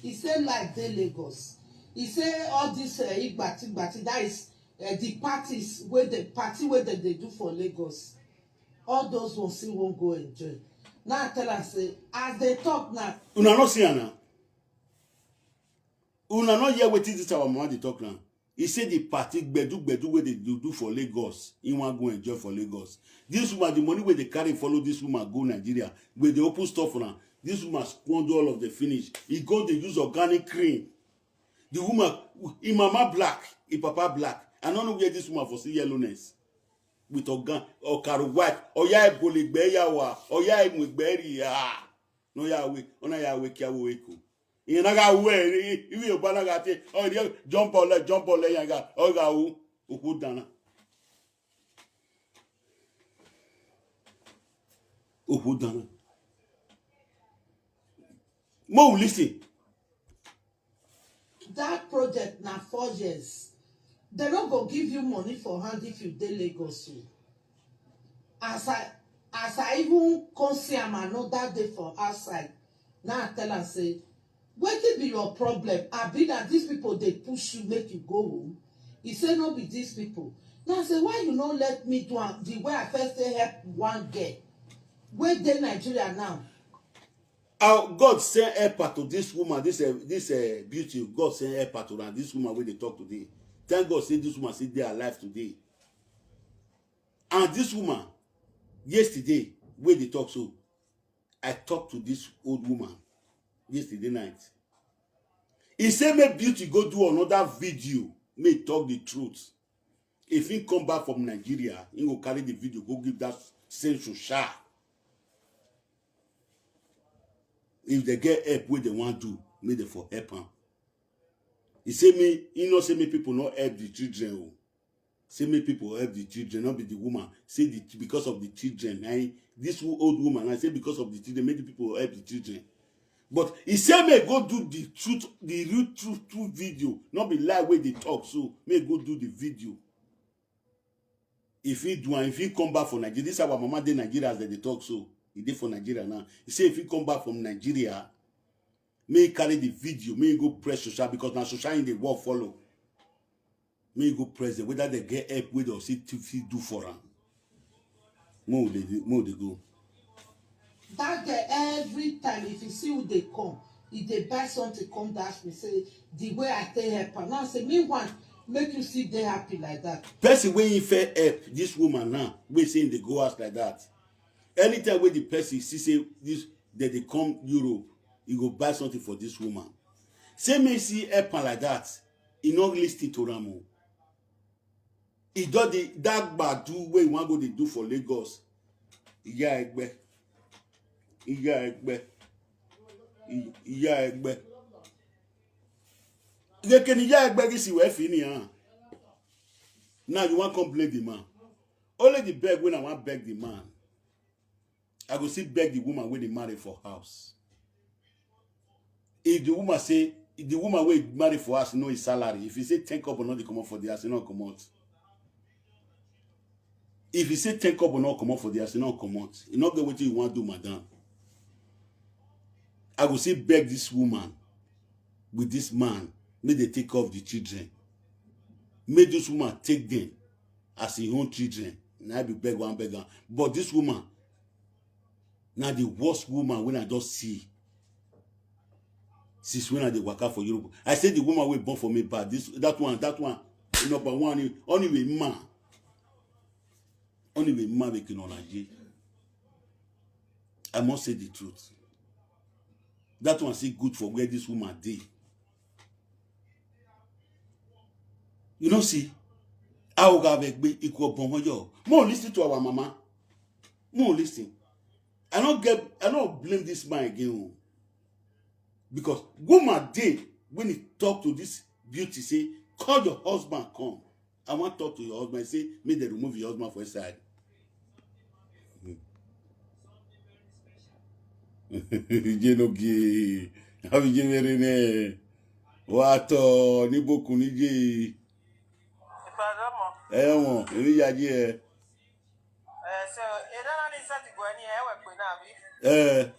He say life dey Lagos. He say all this uh, igbati gbati, that is uh, the parties wey the party wey dem dey do for Lagos. All those ones he wan go enjoy. Now I tell am say as they talk now. Una no see am na. Una no hear wetin this our mama dey talk now. He say the party gbedu gbedu wey dey do do for Lagos, he wan go enjoy for Lagos. This woman, the money wey dey carry follow this woman go Nigeria, wey dey open store for am, this woman squander all of the finish. He go dey use organic cream. The woman, him mama black, him papa black. I no know where this woman for see yellowness. With organ, okaro white, oya ebolegbe yawa, oya emwegbe ri ah. No ya we, ona ya we kia wo eku. Iyan na ga we, iwi oba na ga te, o ri jump ole, jump ole ya ga, o ga u, oku dana. Oku dana. Mo listen. That project na four years. They no go give you money for hand if you dey Lagos o. As I as I even come see am another day for outside, now I tell am say, wetin be your problem? Abi na these people dey push you make you go home? He say no be these people. Now I say, why you no let me do am the way I first take help one girl wey dey Nigeria now? How God send helper to this woman, this uh, this uh, beauty. God send helper to her. This woman wey dey talk today. Thank God say this woman still dey alive today. And this woman, yesterday, wey dey talk so, I talk to this old woman yesterday night. He say make beauty go do another video, make e talk the truth. If he come back from Nigeria, he go carry the video go give that same social. If they get help wey they wan do, make they for help am. He say me, he no say make people no help the children o. Say make people help the children, not be the woman. Say the because of the children. I this wo- old woman, I say because of the children, make the people help the children. But he say make go do the truth, the real truth, truth video. Not be lie wey they talk. So make go do the video. If he do and if he come back for Nigeria, this our mama dey Nigeria as they dey talk so. He dey for Nigeria now. He say if he come back from Nigeria, make he carry the video, make he go press social because na social in the world follow. Make he go press them whether they get help wey dem see to fit do for am. Mo dey dey- mo dey go. That girl every time if you see who dey come, e dey buy something come dash me say the way I take help am. Now say me want make you see dey happy like that. Person wey he fair help this woman now, wey say he dey go house like that. Anytime wey the person see say this they dey come Europe, he go buy something for this woman. Say me see help am like that, he no listen to am o. He just dey that gbadu wey he wan go dey do for Lagos. Iya egbe, iya egbe, i- iya egbe. Lekeni iya egbe this wey finish am. Now you wan come blame the man. Only the beg when I wan beg the man. I go still beg the woman wey dey marry for house. If the woman say, if the woman wey marry for house know his salary, if he say ten kobo no dey comot for the house, he no comot. If he say ten kobo no comot for the house, he no comot. He no get wetin you wan do, madam. I go still beg this woman with this man, make they take care of the children. Make this woman take them as him own children. Na I be beg one beg am. But this woman, na the worst woman wey I don see since wey I dey waka for Europe. I say the woman wey born for me bad. This that one, that one, number one, only with man, only with man make no like. I must say the truth. That one say good for where this woman dey. You know, see, how gave be equal bongo. More listen to our mama. More listen. I don't get I don't blame this man again. Oh. Because woman day when he talk to this beauty, say, call your husband, come. I want talk to your husband, say, make them remove your husband for inside. Ije no gi. Abi je mere ne. Wato ni boku ni je. Ipazamo. Ewo, emi ya je. Eh, so, e dara ni sati gwe ni ewe pe na bi. Eh.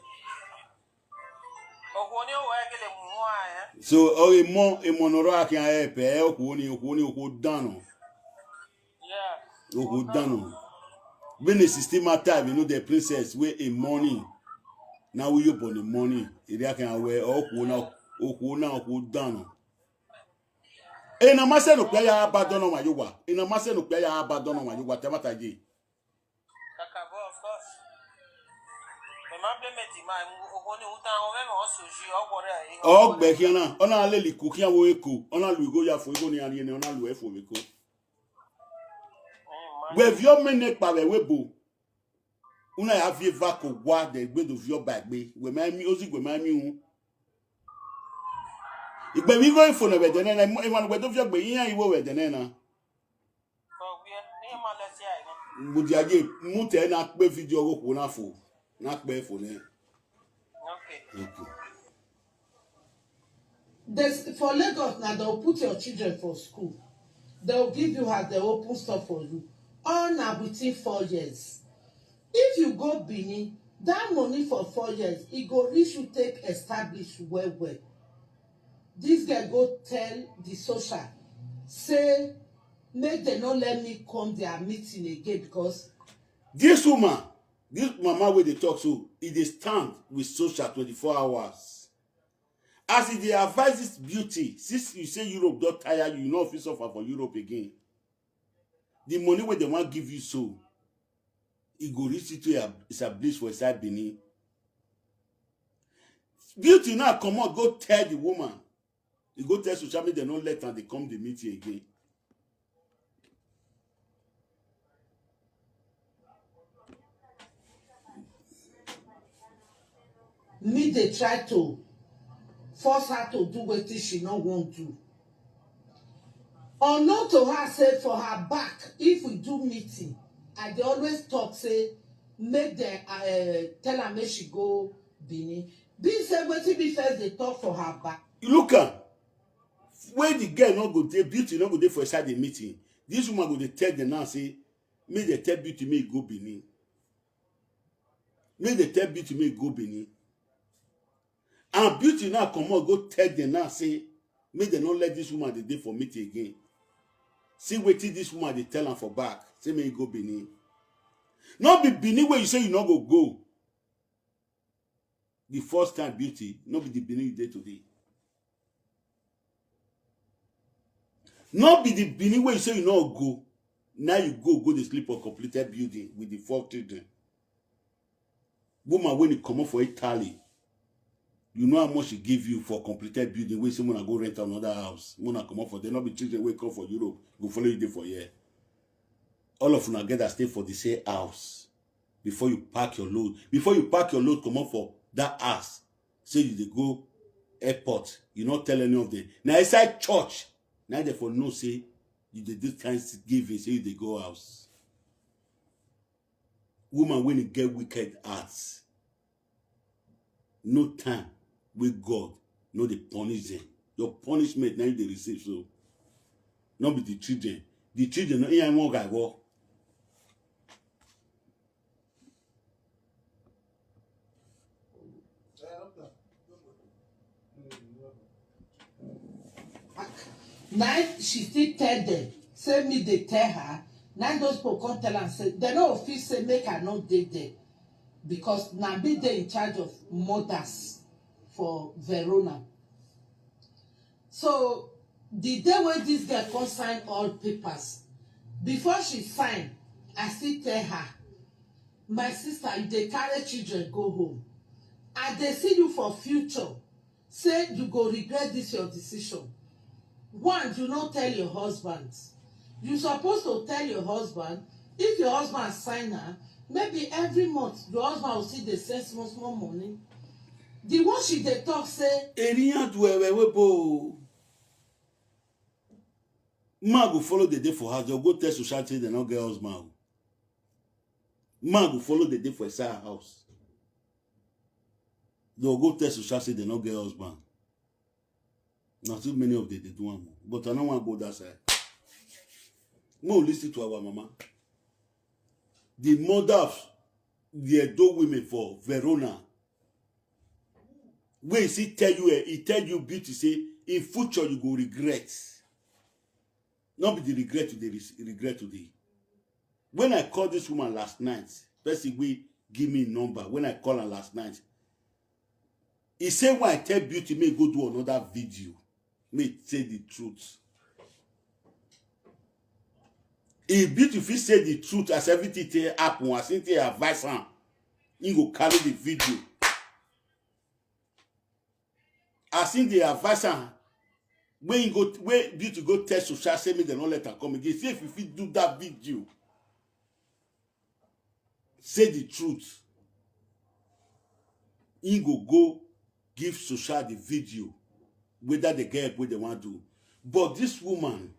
Okwo ni owo egele mu wa ya. So, o imo imo noro akin aye pe okwo ni okwo ni okwo dano. Yeah. Okwo dano. When the system at time, you know, the princess wey a money. Now we open the money. Iri akin awe okwo na okwo na okwo dano. Ina mase no pe ya abadono wa yuwa. Ina mase no pe ya abadono wa yuwa temata je. Kakabo, of course. Me ma blame the man. Ogoni uta o me mo so ji o gore e. Ogbe kiana, ona le liku kian wo eko, ona lu igo ya fo igo ni ari ni ona lu e fo mi ko. We vio me ne pa we we bo. Una ya vie va ko wa de gbe do vio ba gbe. We ma mi ozi gbe ma mi un. Igbe mi go ifo na we de na, e ma gbe do vio gbe yin iwo we de na. Mudi aje mute na pe video go ko na fo. Na pe fo ne. Okay. Okay. There's, for Lagos now, they'll put your children for school. They'll give you house, they'll open store for you. All now within four years. If you go Benin, that money for four years, it go reach you take establish well well. This girl go tell the social, say, make dem no let me come their meeting again because This woman, this mama wey dey talk so, e dey stand with social twenty-four hours. As e dey advise this beauty, since you say Europe don tire you, you no fit suffer for Europe again. The money wey dem wan give you so, e go reach you to a, it's a bliss for inside Benin. Beauty now comot go tell the woman. E go tell social media no let am dey come the meeting again. Me dey try to force her to do wetin she no wan do. Unknown to her say for her back, if we do meeting, I dey always talk say make dem uh, tell her make she go Benin. Be say wetin me first dey talk for her back. You look am, when the girl no go dey, beauty no go dey for inside the meeting, this woman go dey tell dem now say make dem tell beauty make e go Benin. Make dem tell beauty make e go Benin. And beauty now comot go tell dem now say make dem no let this woman dey dey for meeting again. See wetin this woman dey tell am for back, say make e go Benin. No be Benin wey you say you no go go. The first time beauty, no be the Benin you dey today. No be the Benin wey you say you no go, now you go go dey sleep on completed building with the four children. Woman wey dey comot for Italy, you know how much she give you for completed building wey say una go rent another house, una comot for there, no be children wey come for Europe go follow you dey for here. All of una get stay for the same house before you pack your load. Before you pack your load comot for that house, say you dey go airport, you no tell any of them. Na inside church na dem for know say you dey do thanksgiving, say you dey go house. Woman wey dey get wicked heart, no time wey God no dey punish them. Your punishment na you dey receive so. No be the children. The children no hear one guy go. Na she still tell them say me dey tell her. Na those people come tell am say dem no fit say make I no dey there because na me dey in charge of mothers for Verona. So the day wey this girl come sign all papers, before she sign, I still tell her, my sister, you dey carry children go home. I dey see you for future. Say you go regret this your decision. One, you no tell your husband. You suppose to tell your husband. If your husband sign am, maybe every month your husband go still dey send small small money. The one she dey talk say, Eriyan do ewe we bo. Man go follow the day for house, dem go tell society dem no get husband o. Man go follow the day for inside her house, dem go tell society dem no get husband. Na too many of them dey do am o, but I no wan go that side. Make we listen to our mama, the mother of the Edo women for Verona, wey he still tell you, eh, he tell you, Beauty, say in future you go regret. No be the regret you dey re- regret today. When I call this woman last night, person wey give me number, when I call her last night, he say, "Why I tell Beauty make go do another video, make say the truth." If Beauty fit say the truth as everything take happen, as him take advise am, he go carry the video. As him dey advise am, wey he go, wey Beauty go tell social say make dem no let am come again. Say if you fit do that video, say the truth, he go go give social the video, whether they get help wey they wan do. But this woman,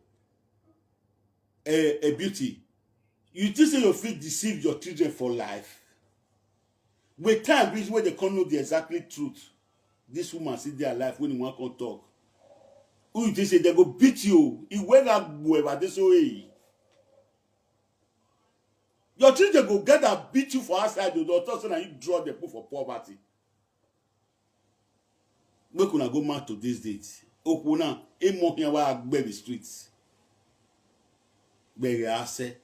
a, a Beauty, you think say you fit deceive your children for life? With time reach wey they come know the exactly truth, this woman still dey alive when he wan come talk. Who you think say they go beat you? Iwe na gbueba this way. Your children go get that beat you for outside. You don talk say na you draw them put for poverty. Make una go mark to this date. Okwu na emo here wa agbe the streets. Gbere ase.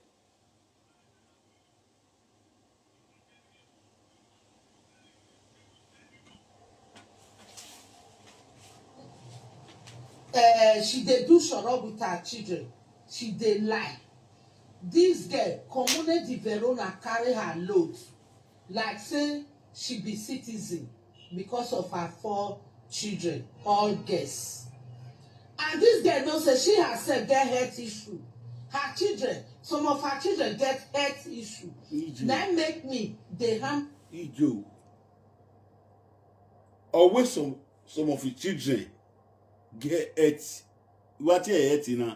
Eh, she dey do shoro with her children. She dey lie. This girl, Comune di Verona, carry her load like say she be citizen because of her four children, all girls. And this girl know say she herself get health issue. Her children, some of her children get health issue. Ijo. Na im make me dey harm. Ijo. Always some some of the children get health. What health na?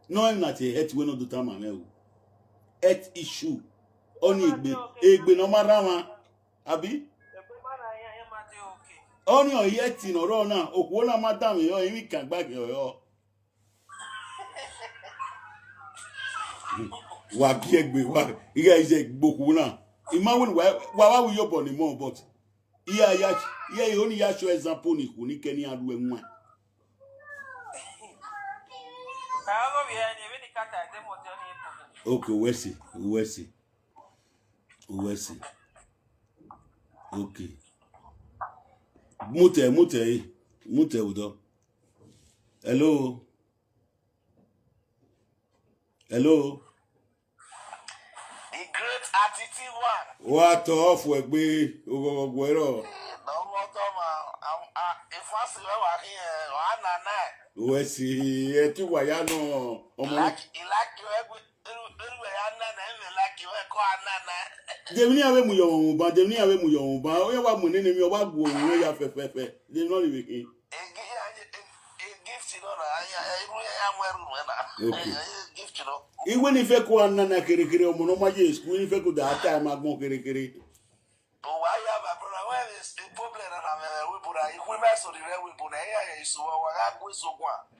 No, na the health wey no do time am o. Health issue. Oni egbe egbe no mara wan. Abi? Oni o health no ro na. Okwo na madam yo imi kan gba ke yo. Wa bi egbe wa. Iya ise gboku na. Imagine wa wa wa wi yo boni mo, but iya ya iya oni ya show example ni ku ni keni adu enwa. Okay, we see, we see, we see. Okay. Mute, mute, mute, Udo. Hello. Hello. The great Atiti one. Wa to off we gbe ogogo ero. No mo to ma. Am a ifasi we wa ki e wa na na. We si e ti wa ya no. Omo. Like, like we Elu elu ya na na eme like we ko na na. Dem ni awe mu yo won ba, dem ni awe mu yo won ba. O ya wa mu nene mi o wa gwo won ya fe fe fe. Dem no le we kin. E gi ya e e gift no na ya e mu ya ya mu eru na. Okay. E gift no. Iwe ni fe ko anana kere kere omo no ma je school ni fe ko da time agbon kere kere. But why you have my brother? Where is the problem that I'm a we put a we mess on the red we put a here is so wa ga gwe so kwa.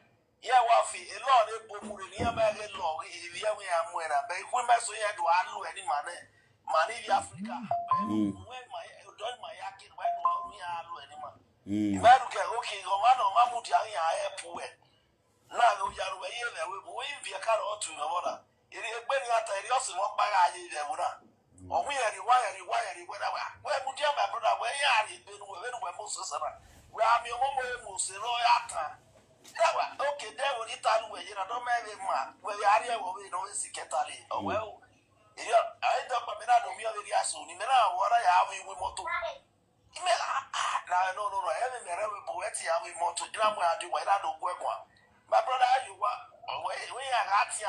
Yeah, wa fi a lot of people ni ya ma ga lo ri ya we am we na be we mess on ya do alu any man. Man in Africa. When my don my yakin when wa mi alu any man. Mm. Ibe du ke okay go ma no ma mu ti a ya e pu e. Na go ya ru we ye we we bi ka ro tu no mo na. Iri egbe ni ata iri osi mo pa ga ye ye mo na. O wi eri wa eri wa eri we na wa. We mu dia my brother we ya ri egbe nu we we nu we mo so sana. We ami o mo mo mo se ro ya ta. Ya wa okay de wo ni ta lu we ye na do me we ma. We ya ri e wo we no we si ke ta le. O we o. Iri a e do pa me na do mi o ri aso ni me na wo ra ya wi wi mo to. Ime ah ah na no no no eme mere we bo eti ya we mo to ira mo adi wa ira do gwe kwa.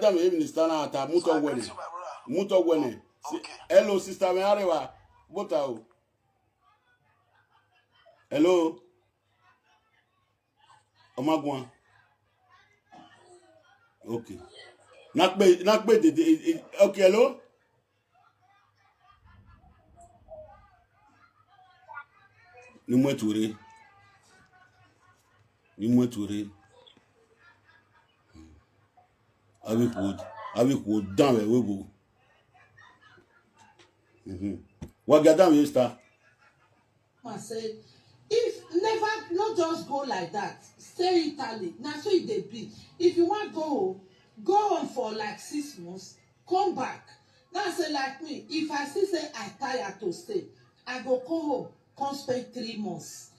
Madam, even the stand out, muto wene. Muto wene. Hello, sister, me arewa. Bota o. Hello. Omagwan. Okay. Nakpe, nakpe, de, de, eh, okay, hello? Nimwe ture. Nimwe ture. Abi ku, abi ku down we, we go. Mm-hmm. What get down, you star? I said, if never, not just go like that. Stay Italy. Now so it dey be. If you want go home, go home for like six months. Come back. Now say like me, if I see say I tired to stay, I go come home, come spend three months.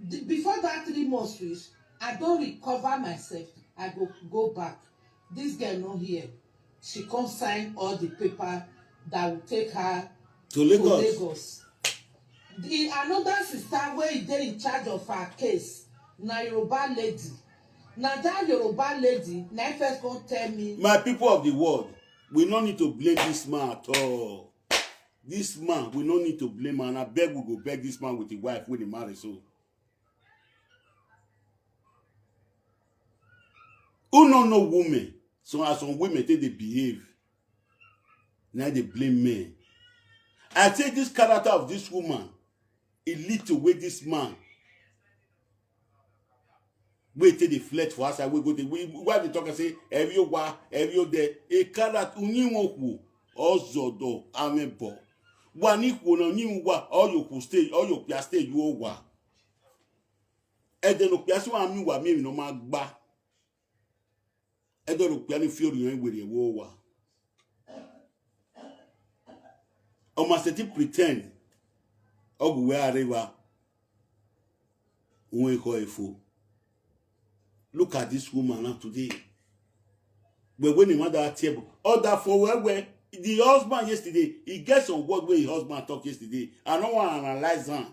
The, before that three months reach, I don recover myself. I go go back. This girl no here. She come sign all the paper that will take her To to Lagos. Lagos. The another sister wey dey in charge of her case na Yoruba lady. Na that Yoruba lady na im first come tell me. My people of the world, we no need to blame this man at all. This man, we no need to blame am. And I beg, we go beg this man with the wife wey dey marry so. Who no know women? So as some women take dey behave, now they blame men. I say this character of this woman, it lead to where this man wey take dey flirt for outside, wey go dey, wey, why they talk and say, "Every wa, every day, a character, unyi won ku, ozodo, amen bo." Wa ni ku na ni wa, all your ku stay, all your pia stay, you wa. And then, okay, that's why I'm wa, me, no ma gba. Edo ro pe ani fi ori yan were wo wa. O ma se ti pretend. Ogu we areva. Won ko efo. Look at this woman now today. But when the mother table, order for where, where the husband yesterday, he get some word where his husband talk yesterday. I don't want to analyze am.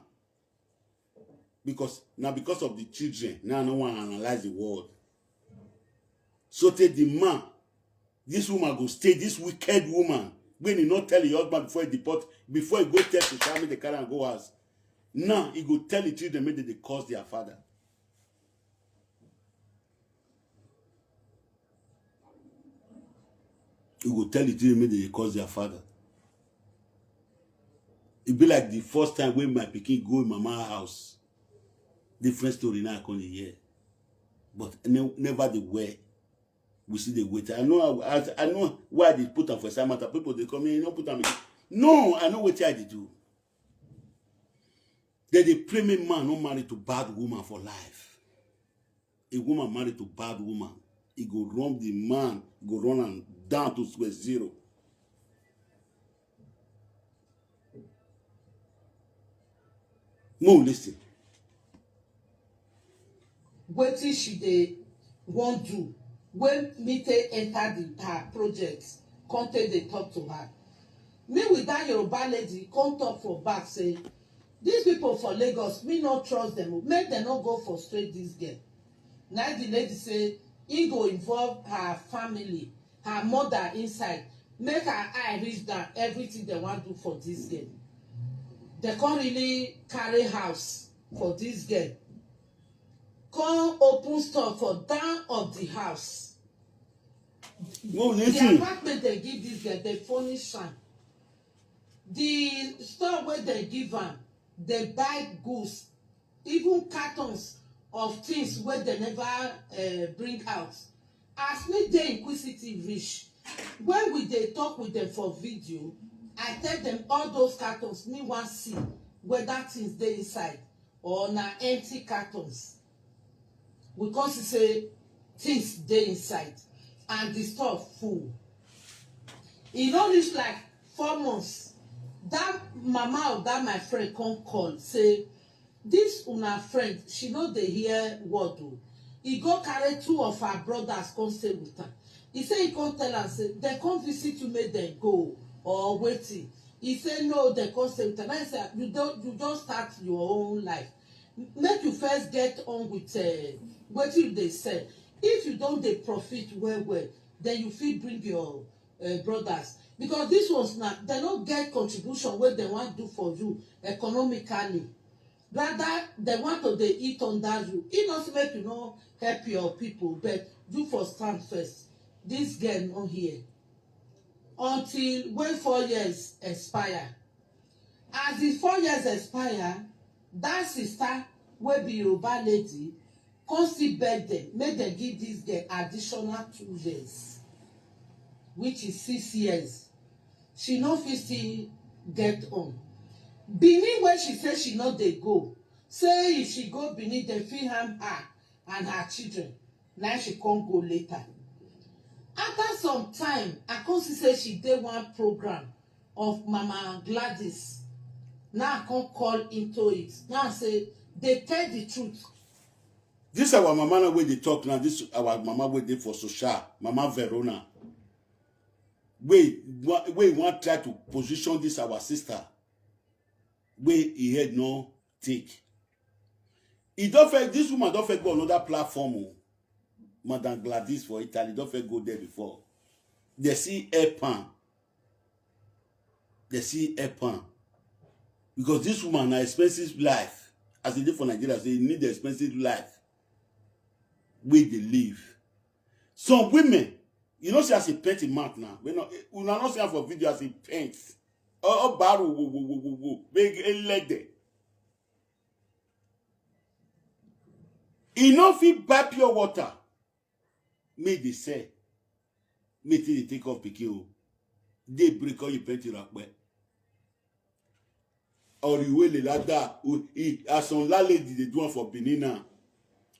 Because now, because of the children, now I don't want to analyze the word. So take the man, this woman go stay, this wicked woman, when he not tell the husband before he deport, before he go tell to tell me the car and go house. Now he go tell the children, make they, they curse their father. You go tell the children make they dey curse their father. E be like the first time when my pikin go in mama house. Different story now I come dey hear. But ne never the way we see the wait. I know I, I, I know why they put am for side matter. People they come here, you no put am again. No, I know what I dey do. They dey pray make man no marry to bad woman for life. A woman married to bad woman, e go run the man, e go run am down to square zero. Mo listen. Wetin she dey wan do wey me take enter the her project come take dey talk to her. Me with that Yoruba lady come talk for back say these people for Lagos, me no trust them, make them no go frustrate this girl. Na the lady say he go involve her family, her mother inside, make her eye reach down, everything they wan do for this girl. They come really carry house for this girl, come open store for down of the house. Mo The listen. Apartment they give this girl, they furnish am. The store where they give am, they buy goods, even cartons of things where they never uh, bring out. As me dey inquisitive reach, when we dey talk with them for video, I tell them all those cartons, me wan see whether things dey inside or na empty cartons. We come see say things dey inside and the store full. E no reach like four months, that mama of that my friend come call say this una friend, she no dey hear word o. E go carry two of her brothers come stay with am. E say e come tell am say dem come visit you make dem go or wetin. E say no, dem come stay with am. Na im say you don you don start your own life. Make you first get on with uh, wetin you dey sell. If you don dey profit well well, then you fit bring your uh, brothers, because these ones na dem no get contribution wey dem wan do for you economically. Rather dem want to dey eat under you. E no say make you no help your people, but you for stand first. This girl no hear until when four years expire. As the four years expire, that sister wey be Yoruba lady come still beg them make dem give this girl additional two years, which is six years. She no fit still get on. Benin wey she say she no dey go, say if she go Benin dem fit harm her and her children. Na she come go later. After some time, I come see say she dey one program of Mama Gladys. Now I come call into it. Now I say they tell the truth. This our mama now wey dey talk now. This our mama wey dey for social, Mama Verona. Wey wa- wey wan try to position this our sister. Wey e head no take. E don first this woman don first go another platform o. Madam Gladys for Italy don first go there before. They see help am. They see help am. Because this woman na expensive life. As e dey for Nigeria, so e need expensive life. Wey dey live. Some women, you know say as e paint im mouth now. Wey no, una no see am for video as e paint. Oh, oh, baro wo wo wo wo wo. Make e let there. E no fit buy pure water. Make dey sell. Make take dey take off pikin o. Dey break all you plenty rapẹ. Or you wey lè lada o e as some landlady dey do am for Benin now.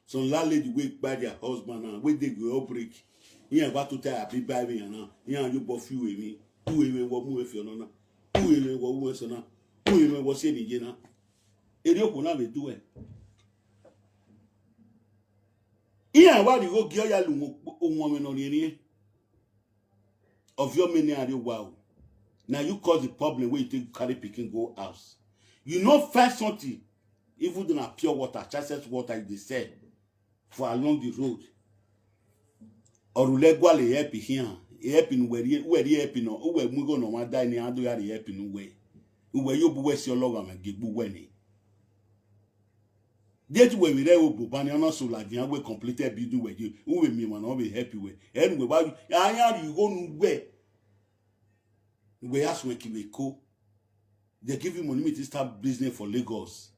Some landlady wey kpai their husband now wey dey go all break. Ihe agba to tell abi buy me now. Ihe ayo bo fi we mi. Tu we me wo mu we fi ona na. Tu we me wo mu we so na. Tu we me wo se ni je na. Eri oku na me do e. Ihe awa ri go gi oya lu ohun ọmọ náà rí ẹni. Of your many are you wow. Now you cause the problem where you take carry pikin go house. You no find something, even though na pure water, chassis water you dey sell for along the road. Ọ̀rùlẹ́gbà lè help here. Help in where you help in where you go no one die ni ando ya help in where. Where you bu where see ọlọ́run àmọ́ gé gbú wẹ̀ ni. Date where we re o bu bani ona so la dia we completed building where you who we me man o be happy we. Anyway, why you aya you go no where. Where else we kill a co? They give you money to start business for Lagos.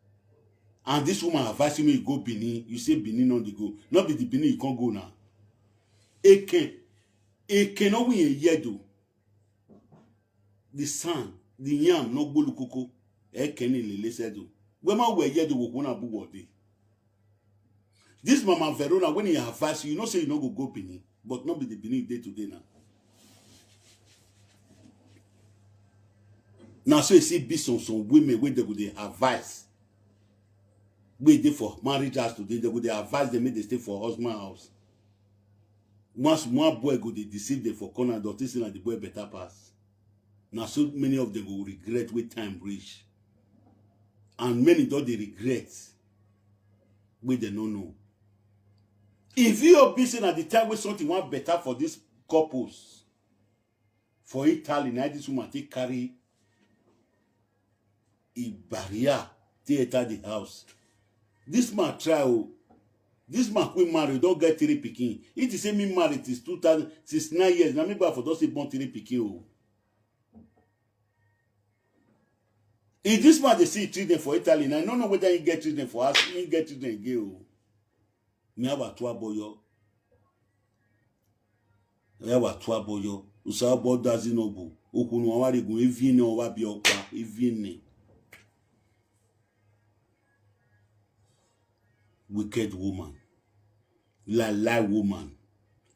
And this woman advise you me go Benin. You say Benin no dey go. Not be the Benin you can't go now. Eke, Eke no win a year though. The sun, the yam no go lukoko. Eke ni lele sedo. Wema we year do wokuna bu wode. This Mama Verona, when he advise you, you know say you no go go Benin, but not be the Benin day today now. Now so you see be some some women wey dey go dey advise. Wey dey for marriage house today, they go dey advise them make they stay for husband house. Once one boy go dey deceive them for corner, don think say na the boy better pass. Na so many of them go regret when time reach. And many don dey regret wey dem no know. If you be say na the time wey something wan better for these couples for Italy, na this woman take carry a barrier take enter the house. This man try o. This man wey marry don get three pikin. If he say me marry since two thousand, since nine years, na me ba for don say born three pikin o. If this man dey see children for Italy, na I no know whether he get children for house, he get children again o. Mi awa tu aboyo. Ya wa tu aboyo. Usa abo dazi no bu. Okunu wa rigun evine wa bi opa evine. Wicked woman. Lie lie woman.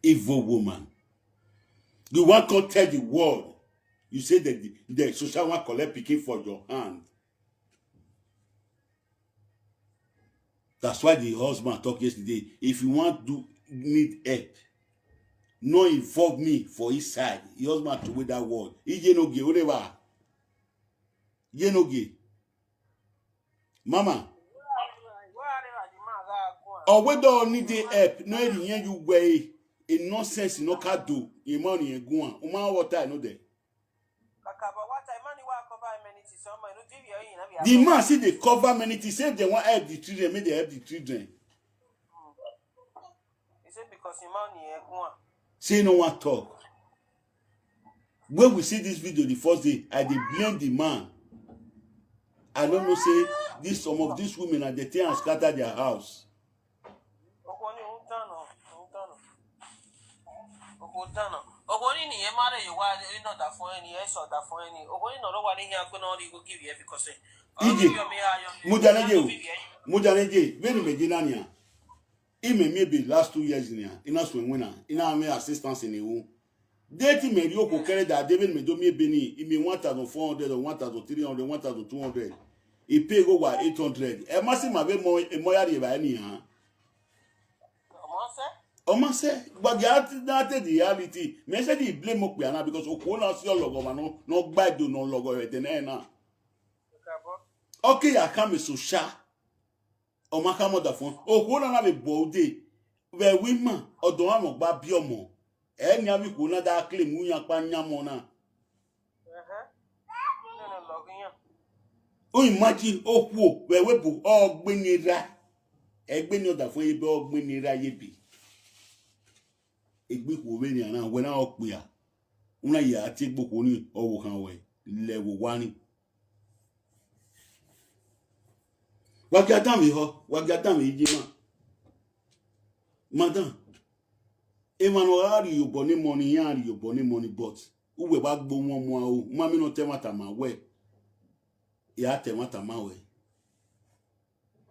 Evil woman. You want to tell the world. You say that the, the social one collect pikin for your hand. That's why the husband talk yesterday. If you want to need help, no involve me for his side. The husband to with that word. Iye no ge, whatever. Iye no ge. Mama. Or we don't need the help. No, you way. In nonsense, no can do. In money and go on. Uma water, I know that. The man see they cover many things. Say they want help the children, make they help the children. He said because him money eh, go on. Say no one talk. When we see this video the first day, I dey blame the man. I don't know say this some of these women are the thing and scatter their house. Okoni, ó ń tànà, ó ń tànà. Okoni tànà. Okoni nìyẹn má rẹ̀ yóò wá iná dà fún ẹni, ẹ̀ sọ̀ dà fún ẹni. Okoni náà ló wà ní ìyá pé náà rí igbó kiri ẹ̀ fi kọ́ sí. Ije, mujaneje o, mujaneje, veni me jina nia. Ime mi be last two years nia, ina swen wena, ina ame assistance ni wu. Deti me ri oko kere da debe me do mi ebe ni, ime one thousand four hundred or one thousand three hundred, one thousand two hundred. I pay go wa eight hundred. E ma si ma be mo, e mo ya ri ba ni ha. Ọmọ sẹ, gbàgbé àti náà tẹ̀ di reality. Me say the blame mo pe ana because oko na si ologo ma no, no gba do no logo re de na na. Okay, ya come so sha. Ọmọ aka mother fun. Oko na na be bo de. We wi ma, odo wa mo gba bi ọmọ. E ni abi ko na da claim wu yan pa yan mo na. O imagine okwu o, we we bu ogbeni ra. Egbeni oda fun ebe ogbeni ra ye bi. Egbe ko we ni ana we na okpia. Una ya ati egbo ko ni owo kan we. Le wo wa ni. Wagi adam iho, wagi adam ijima. Madam, Emmanuel ari your body money, ya ari your body money, but uwe ba gbo won mo o, ma mi no te mata ma we. Ya te mata ma we.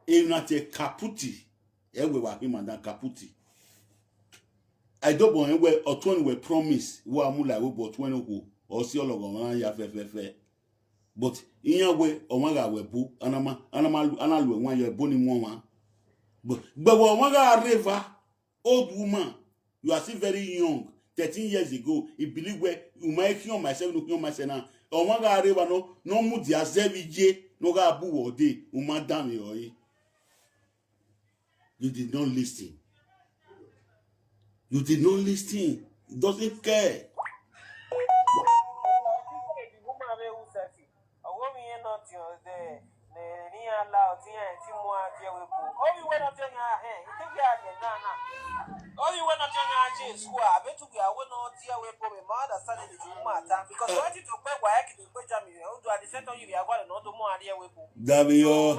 E na te kaputi, e we wa him and kaputi. I don't want we otun we promise wa mu la we but when o o si ologo wan ya fe fe fe. But iyan we o wan ga we bu anama anama ana lu wan yo bu ni mo wan. But but we wan ga river. Old woman, you are still very young. Thirteen years ago, you believe where you might kill myself, look kill myself now. Or one guy river no no mu the azevi je no ga bu wode uma down your. You did not listen. You did not listen. He doesn't care. Ọwọ́ mi yẹn náà ti hàn dẹ̀ ní ní ala ọtí yẹn tí mo á jẹ wípé. Ó wíwé náà tó yàn án, ìdíje àjẹ̀ náà náà. All you when not young age in school, I bet you are when not dear way for me, mother, son, and you matter. Because what you to pay why I can pay Jamie, who do I descend on you, we are going to know the more dear way for. Damio,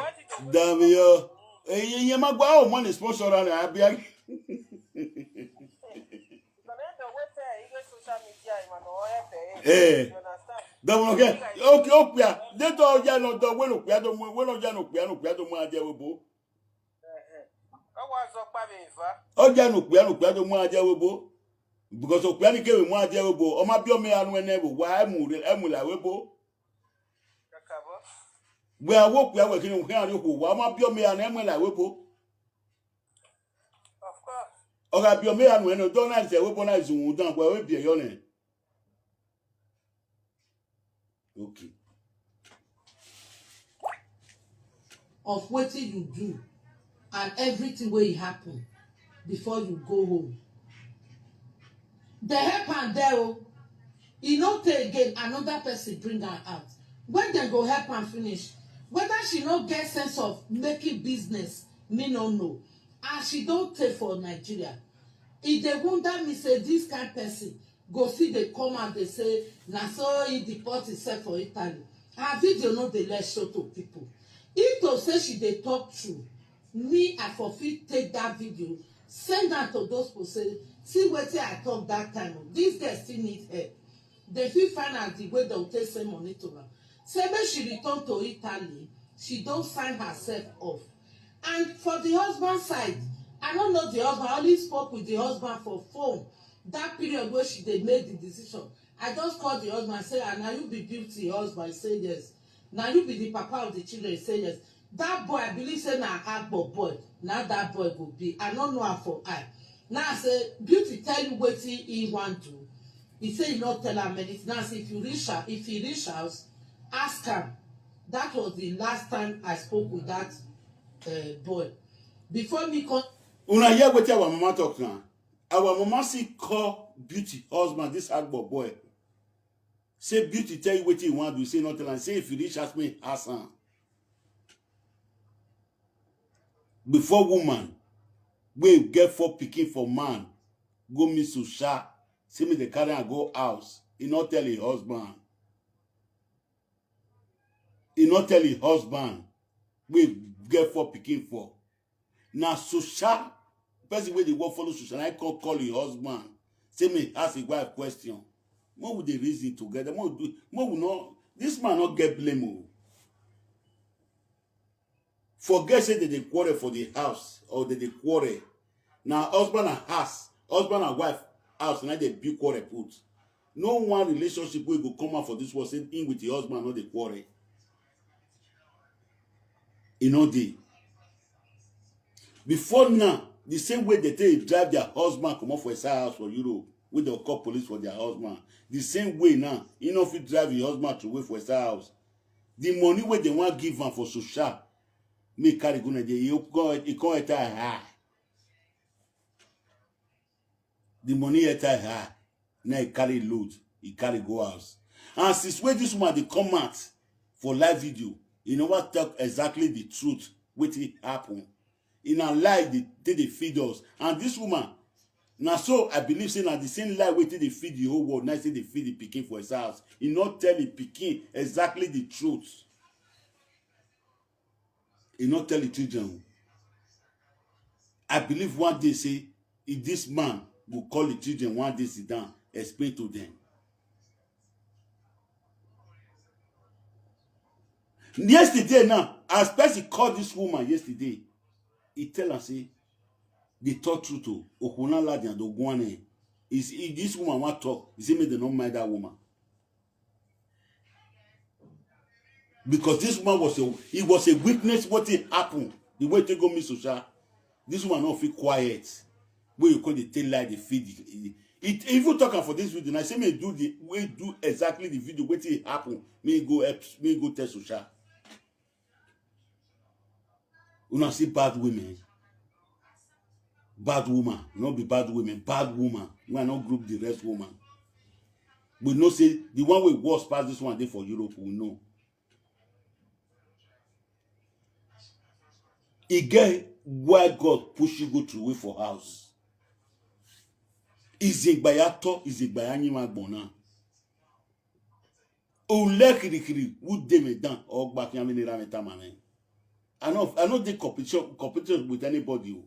Damio. Hey, you my go, money sponsor, and I be. Ee. Dọmọkẹ, oke okpia, deto ọja nọ dọ wẹlẹ okpia dọ mọ wẹlẹ ọja nọ okpia nọ okpia dọ mọ adé webo. Ọja nọ okpia nọ okpia dọ mọ adé webo. Because okpia ni kẹwẹ mọ adé webo, ọmọ bí ọmọ ẹnu ẹnẹ wò wá ẹmú ẹmú là webo. Gbé awọ okpia wẹ kí ni òkè àrí òkò wá ọmọ bí ọmọ ẹnu ẹmú là webo. Of course. Ọ̀gá bí ọmọ ẹnu ẹnu dọ́ náà ṣe webo náà ìzùn dán pẹ̀lú ìbí ẹ̀yọ́ nìyẹn. Okay. Of wetin you do and everything wey e happen before you go home. Dey help am there o. E no tey again, another person bring am out. When dem go help am finish, whether she no get sense of making business, me no know. As she don tey for Nigeria, e dey wonder me say this kind person go still dey come out dey say na so he deport himself for Italy. Her video no dey let show to people. If to say she dey talk true, me I for fit take that video, send am to those people say, see wetin I talk that time o, this girl still need help. Dem fit find out the way dem take send money to am. Say make she return to Italy, she don sign herself off. And for the husband side, I no know the husband, I only spoke with the husband for phone that period wey she dey make the decision. I just call the husband say, ah, na you be Beauty husband? He say yes. Na you be the papa of the children? He say yes. That boy, I believe say na Agbo boy, na that boy go be. I no know am for eye. Now I say, Beauty tell you wetin he wan do. He say he no tell am anything. Now I say, if you reach out, if he reach house, ask am. That was the last time I spoke with that uh, boy. Before me come. Una hear wetin our mama talk now. Our mama see call Beauty husband, this Agbo boy. Say Beauty tell you wetin he wan do, say no tell am. Say if you reach house, me ask am. Before woman wey get four pikin for man go meet Susha, say me dey carry am go house, e no tell him husband. E no tell him husband wey get four pikin for. Na Susha, person wey dey work follow Susha, na him come call him husband. Say me ask him wife question. Make we dey reason together. Make we do, make we no, this man no get blame o. Forget say dem dey quarrel for the house or dem dey quarrel. Na husband and house, husband and wife house na dem build quarrel put. No one relationship wey go come out for this world say him with him husband no dey quarrel. E no dey. Before now, the same way dem take drive their husband comot for inside house for Europe, wey dem call police for their husband, the same way now, he no fit drive him husband throway for inside house. The money wey dem wan give am for Susha, make carry go Nigeria, e come enter high. The money enter high. Now he carry load, he carry go house. And since wey this woman dey come out for live video, he never talk exactly the truth wetin happen. He na lie dey take dey feed us. And this woman, na so I believe say na the same lie wey take dey feed the whole world, na so e dey feed the pikin for his house. He no tell the pikin exactly the truth. He no tell the children. I believe one day say if this man go call the children one day sit down, explain to them. Yesterday now, as person call this woman yesterday, he tell am say the talk truth o, okuna ladian do guane. Is this woman wan talk? He say make dem no mind that woman. Because this woman was a, he was a witness wetin happen, the way take go meet Susha. This woman no fit quiet. Wey you call the take lie dey feed the, it even talk am for this video. Na say me do the way do exactly the video wetin happen. Me go help, me go tell Susha. Una see bad women. Bad woman, no be bad women, bad woman. Una no group the rest woman. We know say the one wey worse pass this one dey for Europe, we know. E get why God push you go throway for house. Izegba ya to, izegba ya nyima gbona. Ule kirikiri, who dey me down, or back yam in the ramen tamame. I know, I know the competition, competition with anybody. Oh.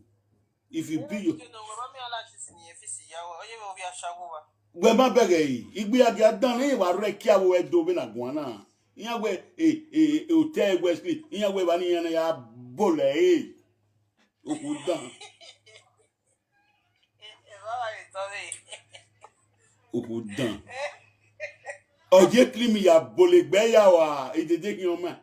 If you be you, You know, when me all that is in the F C, yeah, or you will be a shower. We ma bẹ̀rẹ̀ yìí, igbe adi adan ni wa re ki awo edo be na guana. Iya we e e e hotel we spi, iya we ba ni yana ya bole e. Oku dan, If I like to be. oku dan. Oje klimi ya bole gbe ya wa, e dede ki o ma.